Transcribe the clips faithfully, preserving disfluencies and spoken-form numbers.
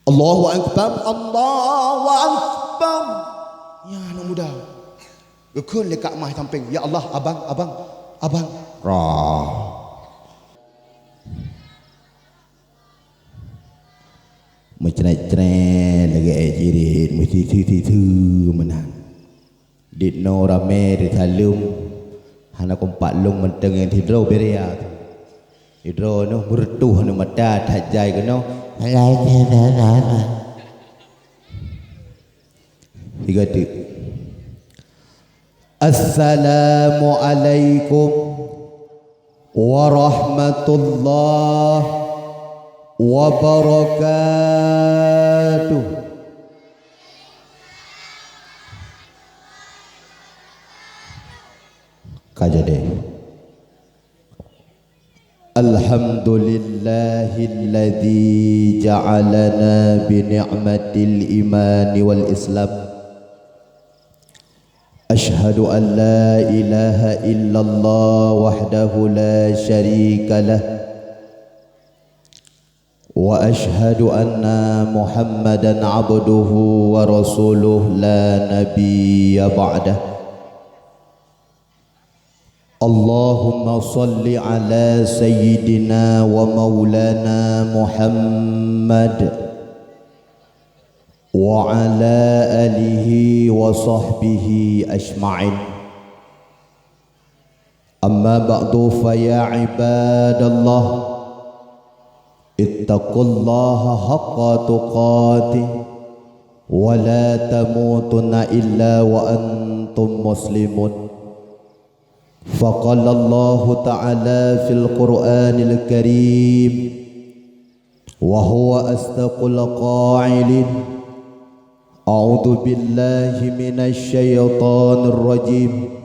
Allahu Akbar, Allahu Akbar. Ya, aneuk muda. Geukheun lé Kak Mah sampéng, "Ya Allah, abang, abang, abang." Rah. Meucret-cret lagée ék jirit, meusiseu-siseu meunan. Dinoe ramé teusaleuem, hana kompak lôn mantong nyang sidroe beuria tu. Sidroe nyoe meureutôh nyoe mata that jai keunoe. Sigoe teuk. Assalamualaikum warahmatullahi wabarakatuh. Ka jadi. Alhamdulillahilladzi ja'alana bi ni'matil imani wal islam. Asyhadu an la ilaha illallah wahdahu la syarika lah. Wa asyhadu anna Muhammadan abduhu wa rasuluh la nabiyya ba'dah. Allahumma shalli ala sayyidina wa maulana Muhammad wa ala alihi wa sahbihi ajma'in. Amma ba'du, fa ya ibadallah, ittaqullaha haqqa tuqatih, wa la tamutunna illa wa antum muslimun. Faqalallahu ta'ala fil Qur'anil Karim, wa huwa asdaqul qailin. A'udzu billahi minasy syaithanir rajim.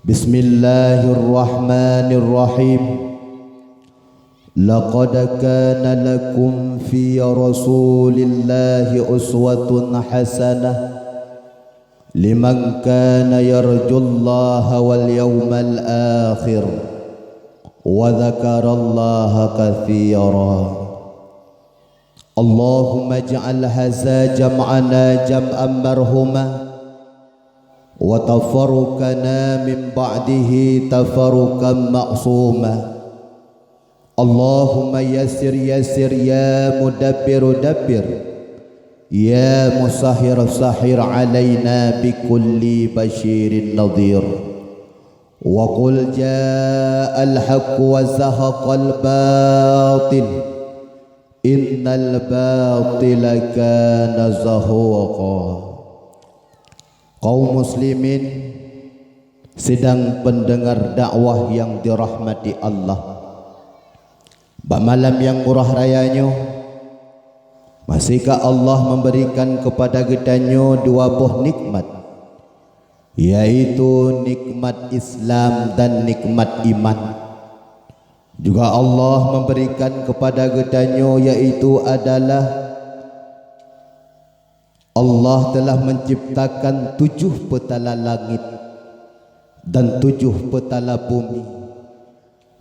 Bismillahirrahmanirrahim. Laqad kana lakum fi Rasulillahi uswatun hasanah liman kana yarjullaha wal yaumal akhir wa dzakarallaha katsira. Allahumma ij'al hadza jam'ana jam'an marhuma, wa tafarruqana min ba'dihi tafarruqan ma'suma. Allahumma yassir yassir, ya mudabbiru dabbir, ya musahhir sahhir alaina bikulli basyirin nadhir. Wa qul ja'al haqqu wa zahaqal batil, innal batila kana zahuqa. Kaum muslimin sidang pendengar dakwah yang dirahmati Allah. Bak malam nyang murah raya nyoe, masihkah Allah memberikan kepada geutanyoe dua boh nikmat, yaitu nikmat Islam dan nikmat iman. Juga Allah memberikan kepada geutanyoe, yaitu adalah Allah telah menciptakan tujuh petala langit dan tujuh petala bumi.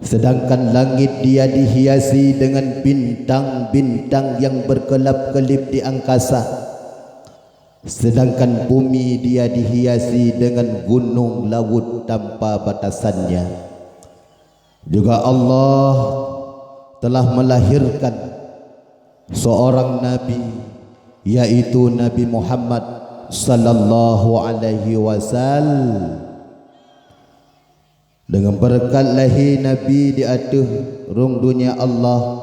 Sedangkan langit dia dihiasi dengan bintang-bintang yang berkelap-kelip di angkasa. Sedangkan bumi dia dihiasi dengan gunung laut tanpa batasannya. Juga Allah telah melahirkan seorang nabi, yaitu Nabi Muhammad sallallahu alaihi wasallam. Dengan berkat lahé Nabi di ateueh rhueng donya Allah,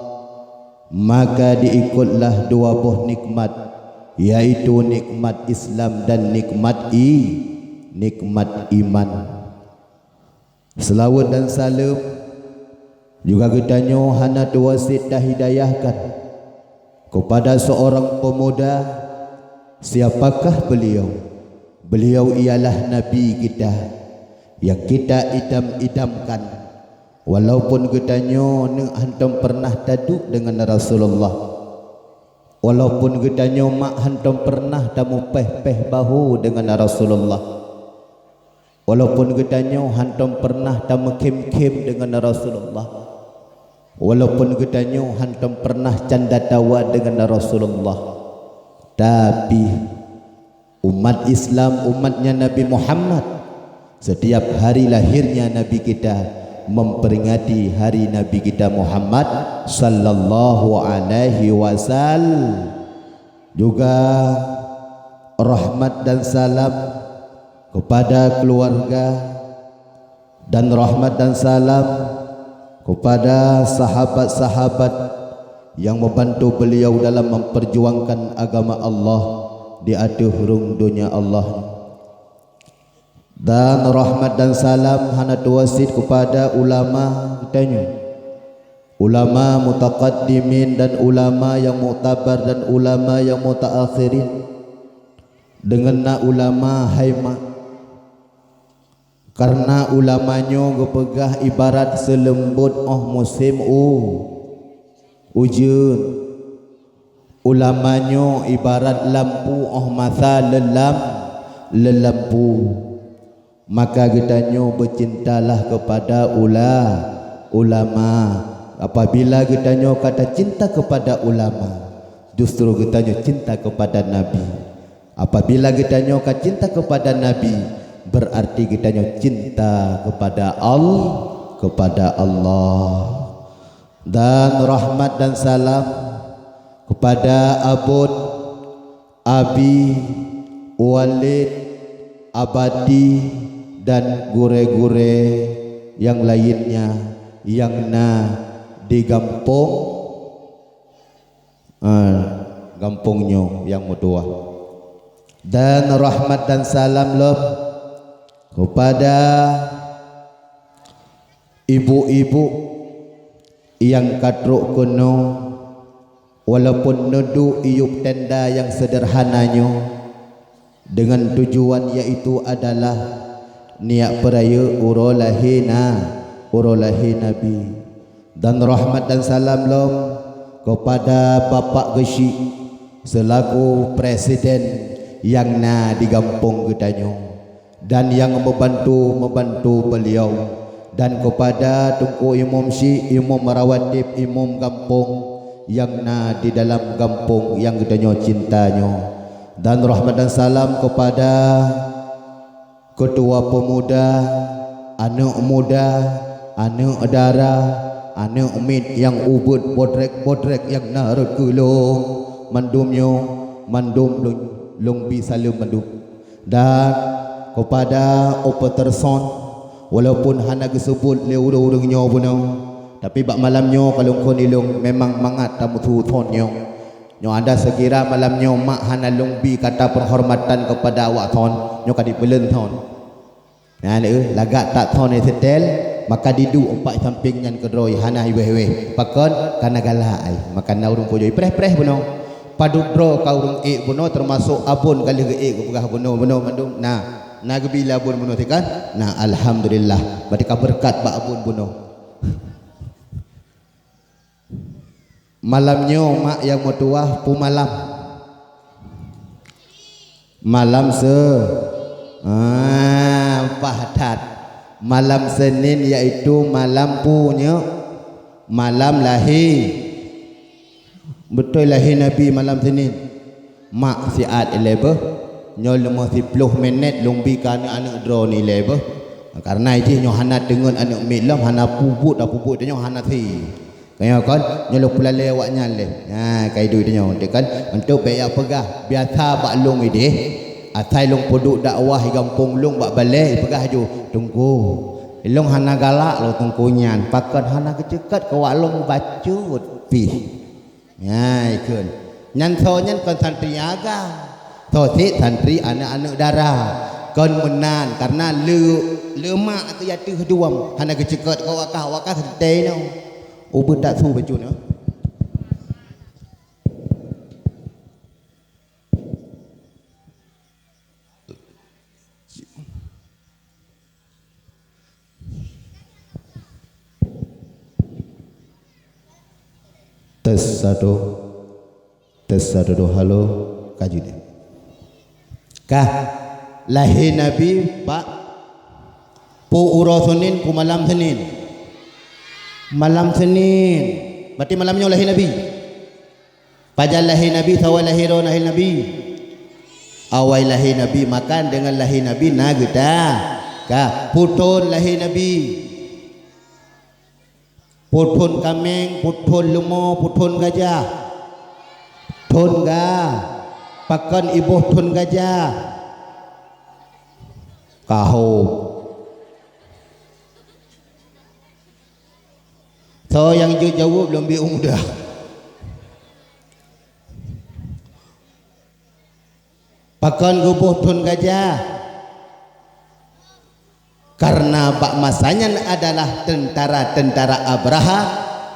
maka diikutlah dua boh nikmat, yaitu nikmat Islam dan nikmat i-, nikmat iman. Seulaweuet dan saleuem juga geutanyoe hana tuwoe cit tahidayahkan kepada seorang pemuda. Siapakah beliau? Beliau ialah Nabi kita yang kita idam-idamkan, walaupun geutanyoe neuk hantom pernah taduek deungon Rasulullah, walaupun geutanyoe mak hantom pernah tameupéh-péh bahô deungon Rasulullah, walaupun geutanyoe hantom pernah tameukhém-khém deungon Rasulullah, Walaupun geutanyoe hántom pernah canda tawa deungon Rasulullah, tapi umat Islam, umatnya Nabi Muhammad, setiap hari lahirnya Nabi kita memperingati hari Nabi kita Muhammad sallallahu alaihi wasallam. Juga rahmat dan salam kepada keluarga, dan rahmat dan salam kepada sahabat-sahabat yang membantu beliau dalam memperjuangkan agama Allah di ateueh rhueng donya Allah. Dan rahmat dan salam hana tuwoe cit kepada ulama geutanyoe, ulama mutaqaddimin dan ulama nyang muktabar dan ulama nyang mutaakhirin. Deungon na ulama hai mak, karena ulama nyoe geupeugah ibarat seuleumbot óh musém u-, ujeuen. Ulama nyoe ibarat lampu óh masa leulam-, leulampu. Maka geutanyoe beucintalah kepada ula-, ulama. Apabila geutanyoe ka tacinta kepada ulama, justru geutanyoe cinta kepada Nabi. Apabila geutanyoe ka cinta kepada Nabi, berarti geutanyoe cinta kepada Al-, kepada Allah. Dan rahmat dan salam kepada Abon, Abi, Walid, Abati, dan gurée-gurée nyang lainnya nyang na di gampông, ah, gampông nyoe nyang meutuwah. Dan rahmat dan salam lom kepada ibu-ibu nyang ka trok keunoe, walaupun neuduek iyup tenda nyang seudeurhana nyoe, dengan tujuan yaitu adalah niyak peurayeuk uroe lahé na-, uroe lahé Nabi. Dan rahmat dan salam lom kepada Bapak Geuchik selaku presiden nyang na di gampông geutanyoe dan nyang membantu-membantu beliau, dan kepada Teungku Imum Syik, Imum Rawatib, Imum Gampông nyang na di dalam gampông nyang geutanyoe cinta nyoe. Dan rahmat dan salam kepada ketua pemuda, aneuk muda, aneuk dara, aneuk miet nyang ubit bodrek-bodrek nyang na rot keu lôn, mandum nyoe, mandum lôn, lôn bi saleuem mandum. Dan kepada operator sound, walaupun hana geuseubut lé ureuëng-ureuëng nyoe bunoe, tapi bak malam nyoe ka lôn kheun ilôn memang mangat tameusu sound nyoe. Nyoe ada sekira malam nyoe mak hana lôn bi kata penghormatan kepada awak sound, nyoe ka dipeuleuen sound. Nyan, eh, lagak that sound nyang setel, maka diduek empat samping nyan keudroe hana iweh-weh. Pakon? Kana galak ai. Maka na ureuëng pujôi preh-preh bunoe. Padub droe ka ureuëng ék bunoe, termasuk Abon ka lheueh geuék geupeugah bunoe, bunoe mandum. Nah, na geubi lé Abon bunoe sikan? Nah, alhamdulillah. Berarti ka beureukat bak Abon bunoe. Malam nyoe mak nyang meutuwah peue malam? Malam se-, ah, paih that. Malam Senin yaitu malam peue nyoe? Malam lahé. Beutôi lahé Nabi malam Senin. Mak siat ilée beuh. Nyoe leumah siploh minét lôn bi keu aneuk-aneuk droeneuh ilée beuh. Karena jih nyoe hana teungeut aneuk miet lom, hana peubuet, peubuet nyoe hana si. Kaya kon, nyoe lôn peulalée awaknyan lé. Ha, ka iduek tanyoe, kan? Untuk bék jak peugah, biasa bak lôn idéh, asai lôn peuduek dakwah di gampông lôn bak balée, ipeugah ju, "Teungku, lôn hana galak lôn teungku nyan, pakon hana geuceukat keu awak lôn bacut pih." Nyan ikheun. Nyan soe nyan kon santri agam. Soe cit santri aneuk-aneuk dara. Kon meunan, karena le-, leumak teuh ateueh duam, hana geuceukat keu awak kah, awak kah teuntée nyoe. Ubeut dak su bacut nyoe. Tes satu. Tes satu, dua, halo. Ka jeuet. Kah, lahé Nabi bak peue uroe Senin, peue malam Senin. Malam Senin. Berarti malam nyoe lahé Nabi. Pajan lahé Nabi, saboh lahé droe lahé Nabi. Awai lahé Nabi makan, deungon lahé Nabi na geuta. Ka, peue thon lahé Nabi? Peue thon kaméng, peue thon leumo, peue thon gajah? Thon ga-, pakon iboh thon gajah? Kahô. Soe nyang jeuet jaweueb lom biôh mudah. Pakon geuboh thon gajah? Karena bak masa nyan adalah tentara-tentara Abraha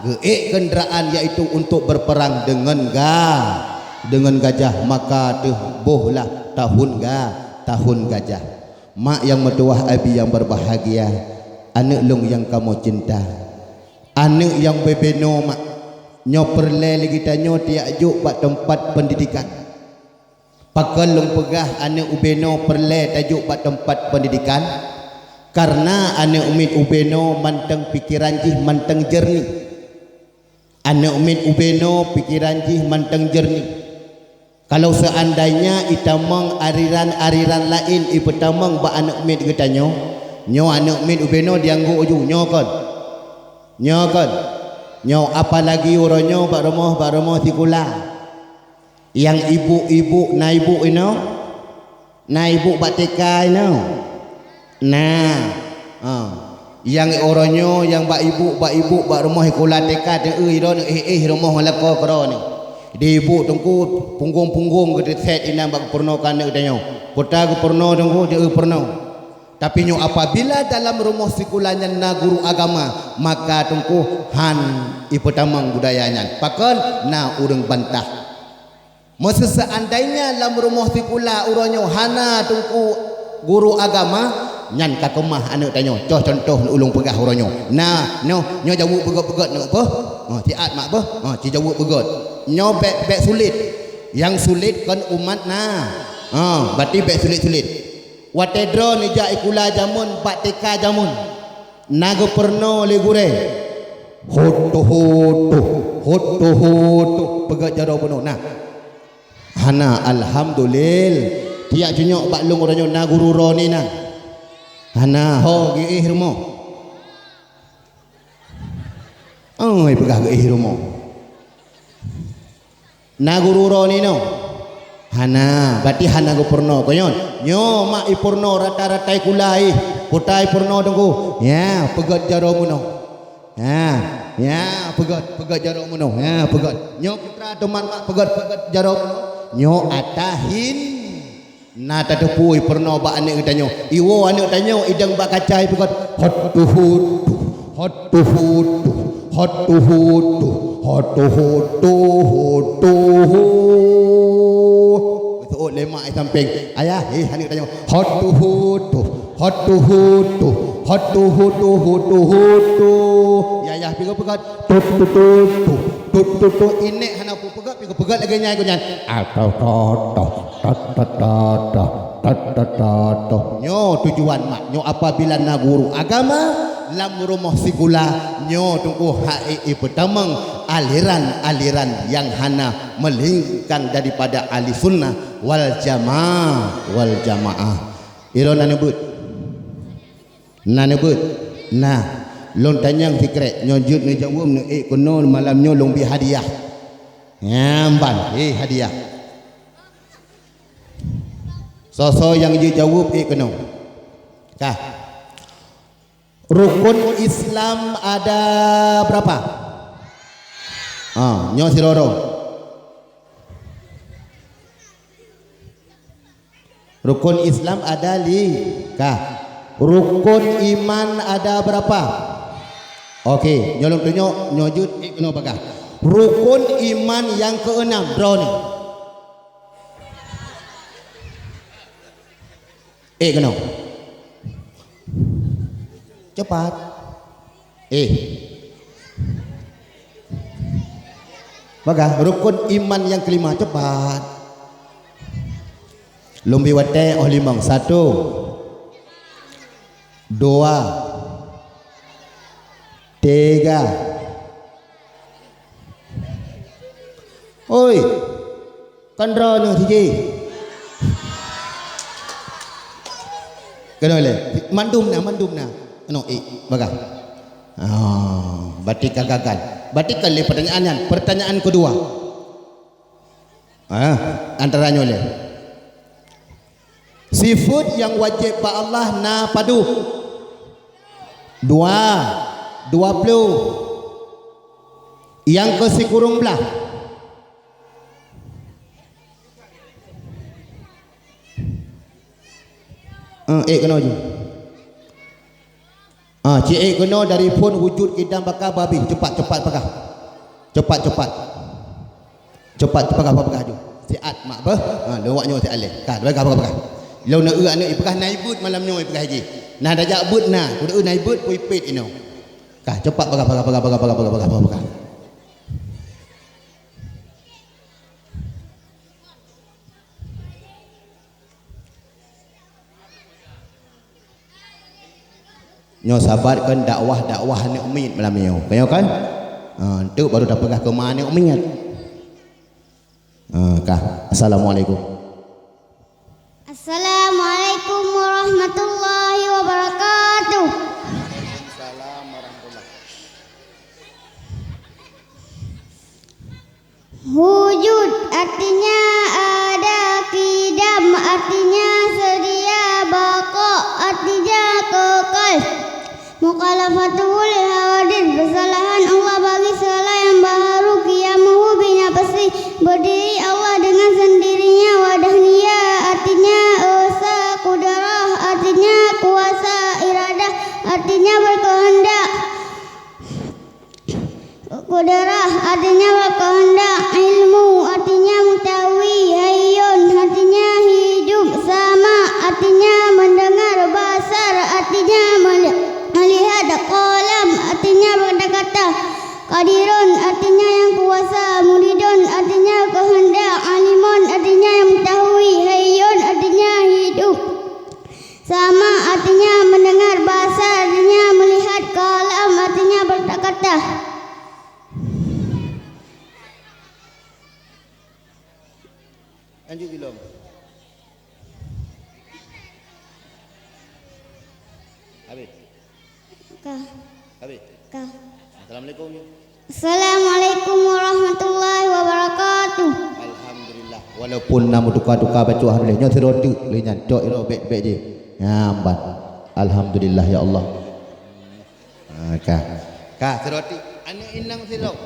geuék keundraan, yaitu untuk berperang deungon ga-, deungon gajah, maka teubohlah tahun ga-, tahun gajah. Mak nyang meutuwah, abi nyang berbahagia, aneuk lôn nyang kamoe cinta. Aneuk nyang beubeno, mak, nyoe peureulée lé geutanyoe tajok bak teumpat peundidikan. Pakon lôn peugah aneuk ubeno peureulée tajok bak teumpat peundidikan? Karena aneuk miet ubeno mantong pikeran jih mantong jeureunih. Aneuk miet ubeno pikeran jih mantong jeureunih. Kalau seandainya itamong aliran-aliran laén ipeutamong bak aneuk miet geutanyoe, nyoe aneuk miet ubeno dianggô ju, nyoe kon. Nyoe kon. Nyoe apalagi uroe nyoe bak rumoh, bak rumoh sikula. Nyang ibu-ibu na ibu inoe? Na ibu bak T K inoe? Na. Ha. Nyang uroe nyoe nyang bak ibu, bak ibu bak rumoh sikula T K teueu droeneuh éh-éh rumoh ngon lakoe keudroe nyoe. Di ibu teungku punggong-punggong geuteusét inan bak geupeurunoe keu aneuk tanyoe. Peue ta geupeurunoe teungku, teueu peurunoe. Tapi nyoe apabila dalam rumoh sikula nyan na guru agama, maka teungku han ipeutamong budaya nyan. Pakon? Na ureuëng bantah. Meuseuseandainya lam rumoh sikula uroe nyoe hana teungku guru agama, nyan ka keumah aneuk tanyoe. Coh contoh ulôn peugah uroe nyoe. Na, nyoe, nyoe jaweueb beugét-beugét neuk beuh. Ha, siat mak beuh. Ha, ci jaweueb beugét. Nyoe bék, bék sulet. Nyang sulet kon umat na. Ha, berarti bék sulet-sulet. Watée droeneuh jak sikula jameun bak T K jameun, na geupeurunoe lé gurée, "Hot, hot, hot, hot, hot." Peugét jaroe bunoe na. Hana, alhamdulillah. Tiak cunyok bak lôn uroe nyoe na guru droe ni na. Hana, ho geuéh rumoh. Oi, peugah geuéh rumoh. Na guru droe ni nyoe? Hana, berarti hana geupeurunoe. Kon nyoe, nyoe mak ipeurunoe rata-rata sikula ih. Peue ta ipeurunoe teungku? Ya, peugét jaroe bunoe. Ya, ya, peugét, peugét jaroe bunoe. Ya, peugét. Nyoe peue ta teuma mak peugét, peugét jaroe bunoe. Nyoe atahin. Na tateupeue ipeurunoe bak aneuk geutanyoe. Iwoe aneuk tanyoe idong bak kaca ipeugét, "Hot tuhut, hot tuhut, hot tuhut, hot tuhut, tuhut, tuhut." Geuseuôt lé mak di sampéng, "Ayah, heh aneuk tanyoe, hot tuhut, hot tuhut, hot tuhut, tuhut, tuhut, tuhut." Ya, ya, pi geupeugét, "Tut, tut, tut, tut, tut, tut, tut." Inék hana peugét, pi geupeugét lagée nyan, geuh nyan. Atoh, toh, toh, toh, toh, toh, toh, toh, toh, toh, toh. Nyoe tujuan mak, nyoe apabila na guru agama lam rumoh sikula, nyoe teungku hai ipeutamong aliran-aliran nyang hana meulingkang daripada ahli sunnah wal jamaah, wal jamaah. Iron na neubeuet. Na neubeuet? Nah, lôn tanyong sikrek, nyoe jeuet neujaweueb neuék keunoe malam nyoe lôn bi hadiah. Nyan ban, éh hadiah. Soe-soe nyang jeuet jaweueb ék keunoe. Kah. Rukun Islam ada berapa? Ah, nyoe sidroe-droe. Rukun Islam ada li-, kah. Rukun iman ada berapa? Oke, nyoe lôn tunyok, nyoe jeuet, ék keunoe bagah. Rukun iman nyang keenam, droeneuh. Ék keunoe. Cepat. Eh. Bagah, rukun iman nyang kelima, cepat. Lôn bi watée óh limong. Satu. Dua. Tiga. Oi, kan droeneuh siji. Keunoe lé, mandum na, mandum na. Keunoe, eh, bagah. Ah, berarti ka gagal. Berarti kan lé pertanyaan nyan. Pertanyaan kedua. Ah, antara nyoe lé. Sifeut nyang wajéb bak Allah na padum? Dua, dua ploh. Nyang keu sikureueng blaih. Eh, eh, keunoe ju. Ah, ci ék keunoe dari phon wujud, qidam, baqa, babih. Cepat, cepat peugah. Cepat, cepat. Cepat peugah, peugah ju. Siat mak beuh. Ha, lôn wak nyoe siat lé. Ka, peugah, peugah, peugah. Lôn na eu aneuk ipeugah na ibeuet malam nyoe ipeugah jih. Nah, dajak beuet na. Kuda eu na ibeuet pui pet inoe. Ka, cepat peugah, peugah, peugah. Nyoe sabat kan dakwah-dakwah aneuk miet malam nyoe. Ka nyoe kan? Ha, enteuk baru tapeugah keu ma aneuk miet. Ha, kah. Assalamualaikum. Assalamualaikum warahmatullahi wabarakatuh. Waalaikumsalam warahmatullahi. Wujud artinya ada, qidam artinya sedia, baqa artinya kekal. Mukhalafatuhu lil hawadits, bersalahan Allah bagi segala yang baharu, qiyamuhu binafsihi, berdiri Allah dengan sendirinya, wahdaniyah artinya esa, qudrah artinya kuasa, iradah artinya berkehendak. Qudrah artinya berkehendak, ilmu artinya mengetahui, hayyun artinya hidup, sama artinya mendengar, basar artinya meli-, melihat, qalam artinya berkata-kata, qadirun artinya yang kuasa, muridun artinya kehendak, alimun artinya yang mengetahui, hayyun artinya hidup. Sama artinya mendengar, basar artinya melihat, qalam artinya berkata-kata. Lanjut belum? Habis? Ka. Habis? Ka. Assalamualaikum. Assalamualaikum warahmatullahi wabarakatuh. Alhamdulillah. Walaupun na meutuka-tuka bacut alhamdulillah, nyoe sidroe teuk lé nyan, cok iro bèk-bèk jih. Nyan ban. Alhamdulillah ya Allah. Ha, ka. Ka, sidroe teuk. Aneuk inong sidroe.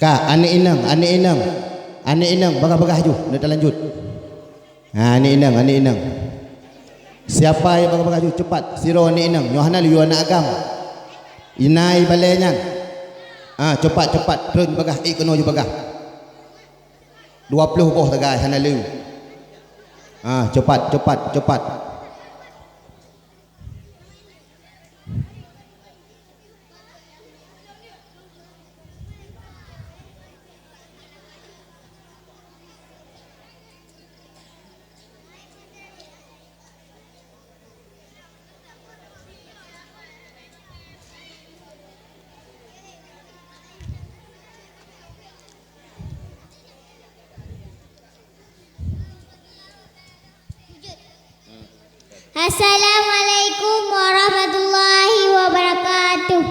Ka, aneuk inong, aneuk inong. Aneuk inong, bagah-bagah ju, neuk talanjut. Ha, aneuk inong, aneuk inong. Siapa nyang bagah-bagah ju, cepat. Sidroe aneuk inong, nyoe hana lé yue aneuk agam. Inan ibalèe nyan. Ha, cepat, cepat. Treun bagah, ék keunoe ju bagah. Dua ploh boh sagai hana lé. Ha, cepat, cepat, cepat. Assalamualaikum warahmatullahi wabarakatuh.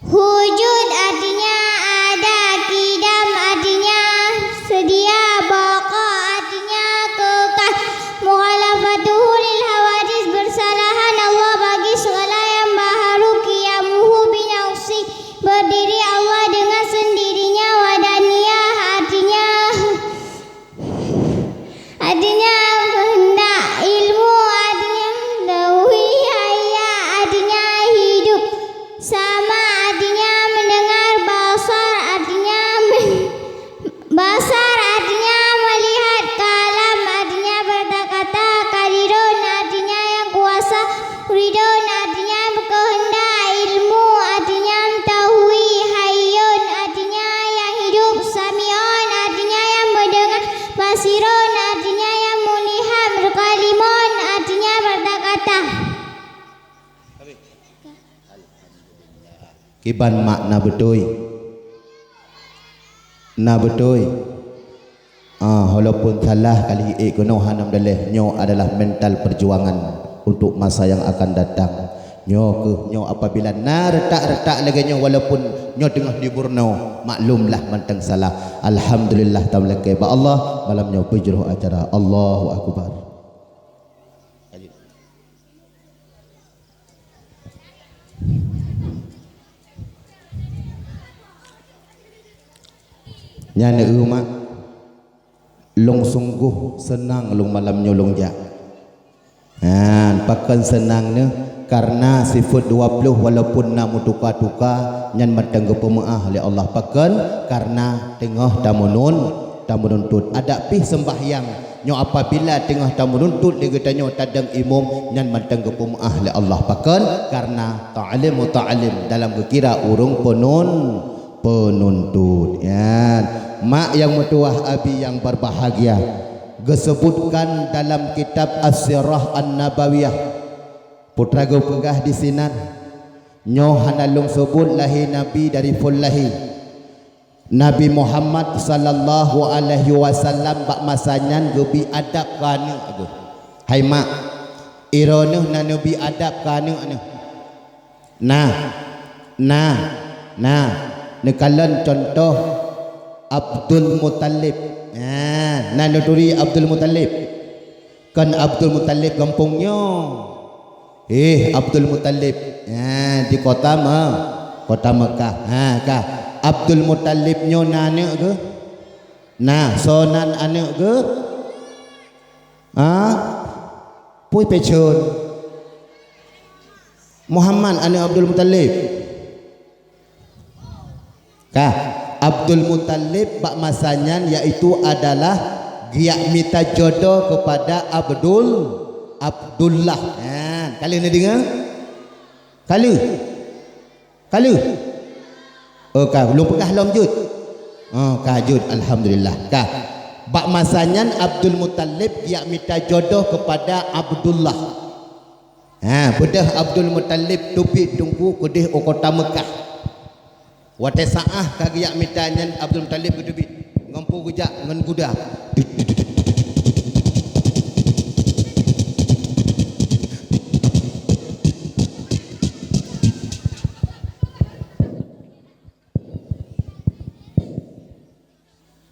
Wujud artinya ada, qidam artinya sedia, baqa artinya kekal, mukhalafatuhu lil hawadits, bersalahan Allah bagi segala yang baharu, qiyamuhu binafsihi, berdiri Allah dengan sendirinya, wahdaniyah artinya, artinya kehendak, ilmu artinya mengetahui, hayya artinya hidup, sama artinya mendengar, basar artinya men-, basar artinya melihat, qalam artinya berkata-kata, qadirun artinya yang kuasa, muridun artinya berkehendak, ilmu artinya mengetahui, hayyun artinya yang hidup, sami'un artinya yang mendengar, basirun artinya yang melihat, mutakallimun artinya berkata-kata. Iban mak na beutôi. Na beutôi. Ah, walaupun salah kali ék keunoe hana meudaleh, nyoe adalah mental perjuangan untuk masa yang akan datang. Nyoe keuh, nyoe apabila na retak-retak lagée nyoe, walaupun nyoe teungoh di Borneo, maklumlah mantong salah. Alhamdulillah, tameulakée bak Allah, malam nyoe beujroh acara. Allahu Akbar. Nyan eu mak, lôn sunggoh seunang lôn malam nyoe lôn jak. Nyan, pakon seunang neuh? Kareuna sifeuet dua ploh walaupun na meutuka-tuka, nyan mantong geupeumeuáh lé Allah. Pakon? Kareuna teungoh tameunun-, tameununtut. Adak pih seumbahyang nyoe apabila teungoh tameununtut lé geutanyoe tadong imum, nyan mantong geupeumeuáh lé Allah. Pakon? Kareuna ta'lim muta'allim dalam geukira ureuëng peunun-, peununtut. Nyan, mak nyang meutuwah, abi nyang berbahagia, geuseubutkan dalam kitab As-Sirah An-Nabawiyah. Putra geupeugah disinan, nyoe hana lôn seubut lahé Nabi dari phon lahé. Nabi Muhammad sallallahu alaihi wasallam bak masa nyan geubi adab keu aneuëk geuh. Hai mak, droeneuh na neubi adab keu aneuëk neuh? Nah, nah, nah. Neukalon contoh Abdul Muthalib. Nah, na neuturi Abdul Muthalib. Kon Abdul Muthalib gampông nyoe. Eh, Abdul Muthalib. Ha, di kota Me-, kota Mekah. Ha, ka. Abdul Muthalib nyoe na aneuëk geuh? Na, soe nan aneuëk geuh? Ha? Pui pecun. Muhammad aneuëk Abdul Muthalib. Kah, Abdul Muthalib bak masa nyan yaitu adalah geujak mita jodoh kepada Abdul, Abdullah. Ha, ka lheueh neudeungoe? Ka lheueh? Ka lheueh? Oh, ka, lôn peugah lom jeuet. Oh, ka jeuet, alhamdulillah. Kah, bak masa nyan Abdul Muthalib geujak mita jodoh kepada Abdullah. Ha, beudôh Abdul Muthalib teubiet teungku keudeh u kota Meukah. Watée saát ka geujak mita nyan Abdul Muthalib geuteubiet, ngon peue geujak ngon guda.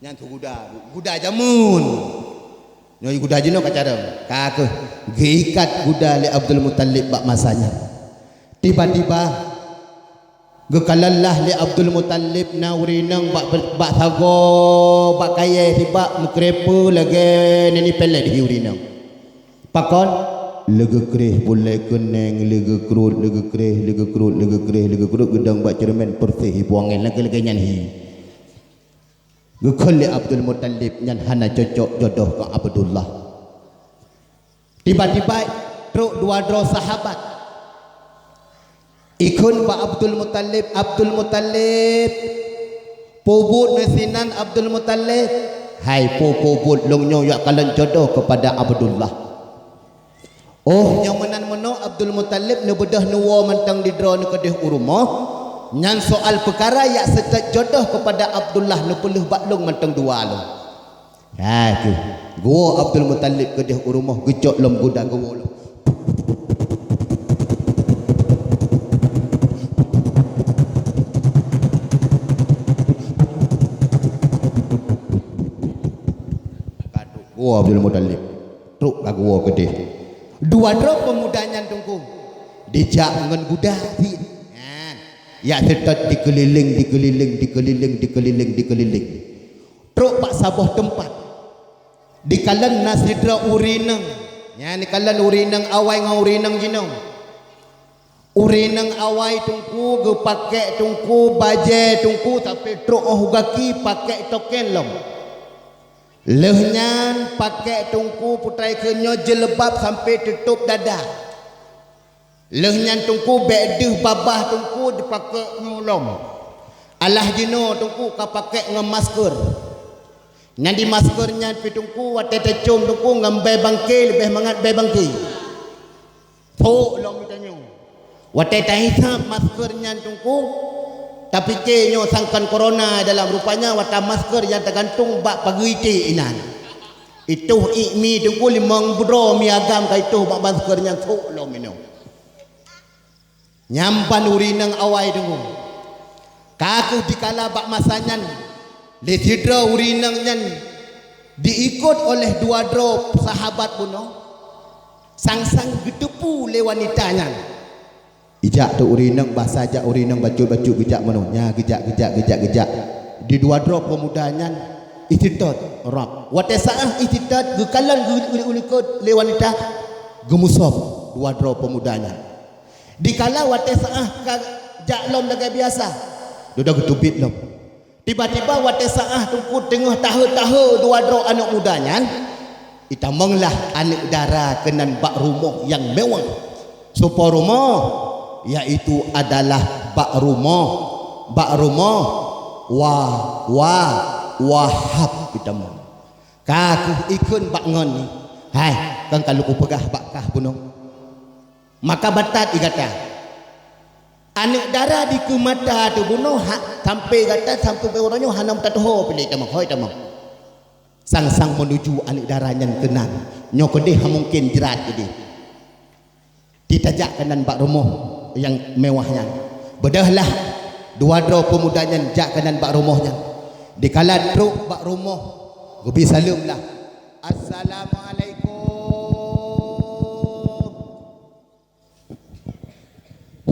Nyan su guda, guda jameun. Nyoe guda jinoe ka carông. Ka kheueh geuikat guda lé Abdul Muthalib bak masa nyan. Tiba-tiba geukalon lah lé Abdul Muthalib na ureuëng inong bak, bak sagoe, bak kayée sibak meukreupeue lagée nani pelet hi ureuëng inong. Pakon? Leugeukréh bulée keuneng, leugeukrot, leugeukreh, leugeukrot, leugeukreh, leugeukrot geudong bak ceureumen peurseh hi buangén lagée-lagée nyan hi. Geukheun lé Abdul Muthalib nyan hana cocok jodoh keu Abdullah. Tiba-tiba trok dua droe sahabat. Ikheun bak Abdul Muthalib, "Abdul Muthalib, peue buet neusinan Abdul Muthalib?" "Hai po, peue buet, lôn nyoe jak kalon jodoh keupada Abdullah." Oh, nyang meunan meunoe Abdul Muthalib neubeudôh neuwoe mantong di droeneuh keudeh u rumoh, nyan soal peukara jak seutôt jodoh keupada Abdullah neupeuleueh bak lôn mantong dua lôn. Hai kheueh, geuwoe Abdul Muthalib keudeh u rumoh geucok lom guda geuwoe lom. Ka trok geuwoe Abdul Muthalib. Trok ka geuwoe keudeh. Dua droe peumuda nyan teungku dijak ngon guda cit. Nyan, jak seutôt dikeulileng, dikeulileng, dikeulileng, dikeulileng, dikeulileng. Trok bak saboh teumpat. Dikalon na sidroe ureuëng inong. Nyan dikalon ureuëng inong awai ngon ureuëng inong jinoe. Ureuëng inong awai teungku geupakék teungku bajée teungku sampoe trok óh u gaki pakék token lom. Lheueh nyan pakék teungku putai kheun nyoe jilbab sampoe teutôb dada. Lheueh nyan teungku bék deuh babah teungku dipakék nyoe lom. Alah jinoe teungku ka pakék ngon masker. Nyan di masker nyan pih teungku watée tacôm teungku ngon bée bangke leubeh mangat bée bangke. Thok lom geutanyoe. Watée tahisab masker nyan teungku, Tapike nyoe sangkon corona dalam, rupanya watèe masker nyang teugantung bak pageue iték inan. Itoh iek mi teungku limong droe mi agam ka itoh bak masker nyan, sok lom inoe. Nyan ban ureueng inong awai teungku. Ka kheueh dikala bak masa nyan, lé sidroe ureueng inong nyan diikot oleh dua droe sahabat bunoe, sang-sang geuteupeue lé wanita nyan. Ijak teuk ureueng inong, basa jak ureueng inong bacut-bacut geujak meunoe. Nya geujak, geujak, geujak, geujak. Di dua droe peumuda nyan iseutôt rab. Watèe saát iseutôt geukalon geu-, geu-, geulikot lé wanita, geumusob dua droe peumuda nyan. Dikala watèe saát ka jak lom lagèe biasa, dudoe geuteubiet lom. Tiba-tiba watèe saát teungku teungoh tahe-tahe dua droe aneuk muda nyan, itamonglah aneuk dara keunan bak rumoh nyang mewah. Soe po rumoh? Yaitu adalah bak rumoh, bak rumoh Wa-, Wa-, Wahab itamong. Ka kheueh ikheun bak ngon nyoe, "Hai, kon ka lôn kupeugah bak kah bunoe." Maka batat di gata. Aneuk dara dikeue mata teubunoe hak sampoe gata, sampoe uroe nyoe hana meutatuho piléh tamong, hôi tamong. Sang-sang meunuju aneuk dara nyan keunan. Nyoe keudeh hana mungken jrat keudeh. Ditajak keunan bak rumoh nyang mewah nyan. Beudôhlah dua droe peumuda nyan jak keunan bak rumoh nyan. Dikala trok bak rumoh, geubi saleuem lah. "Assalamualaikum."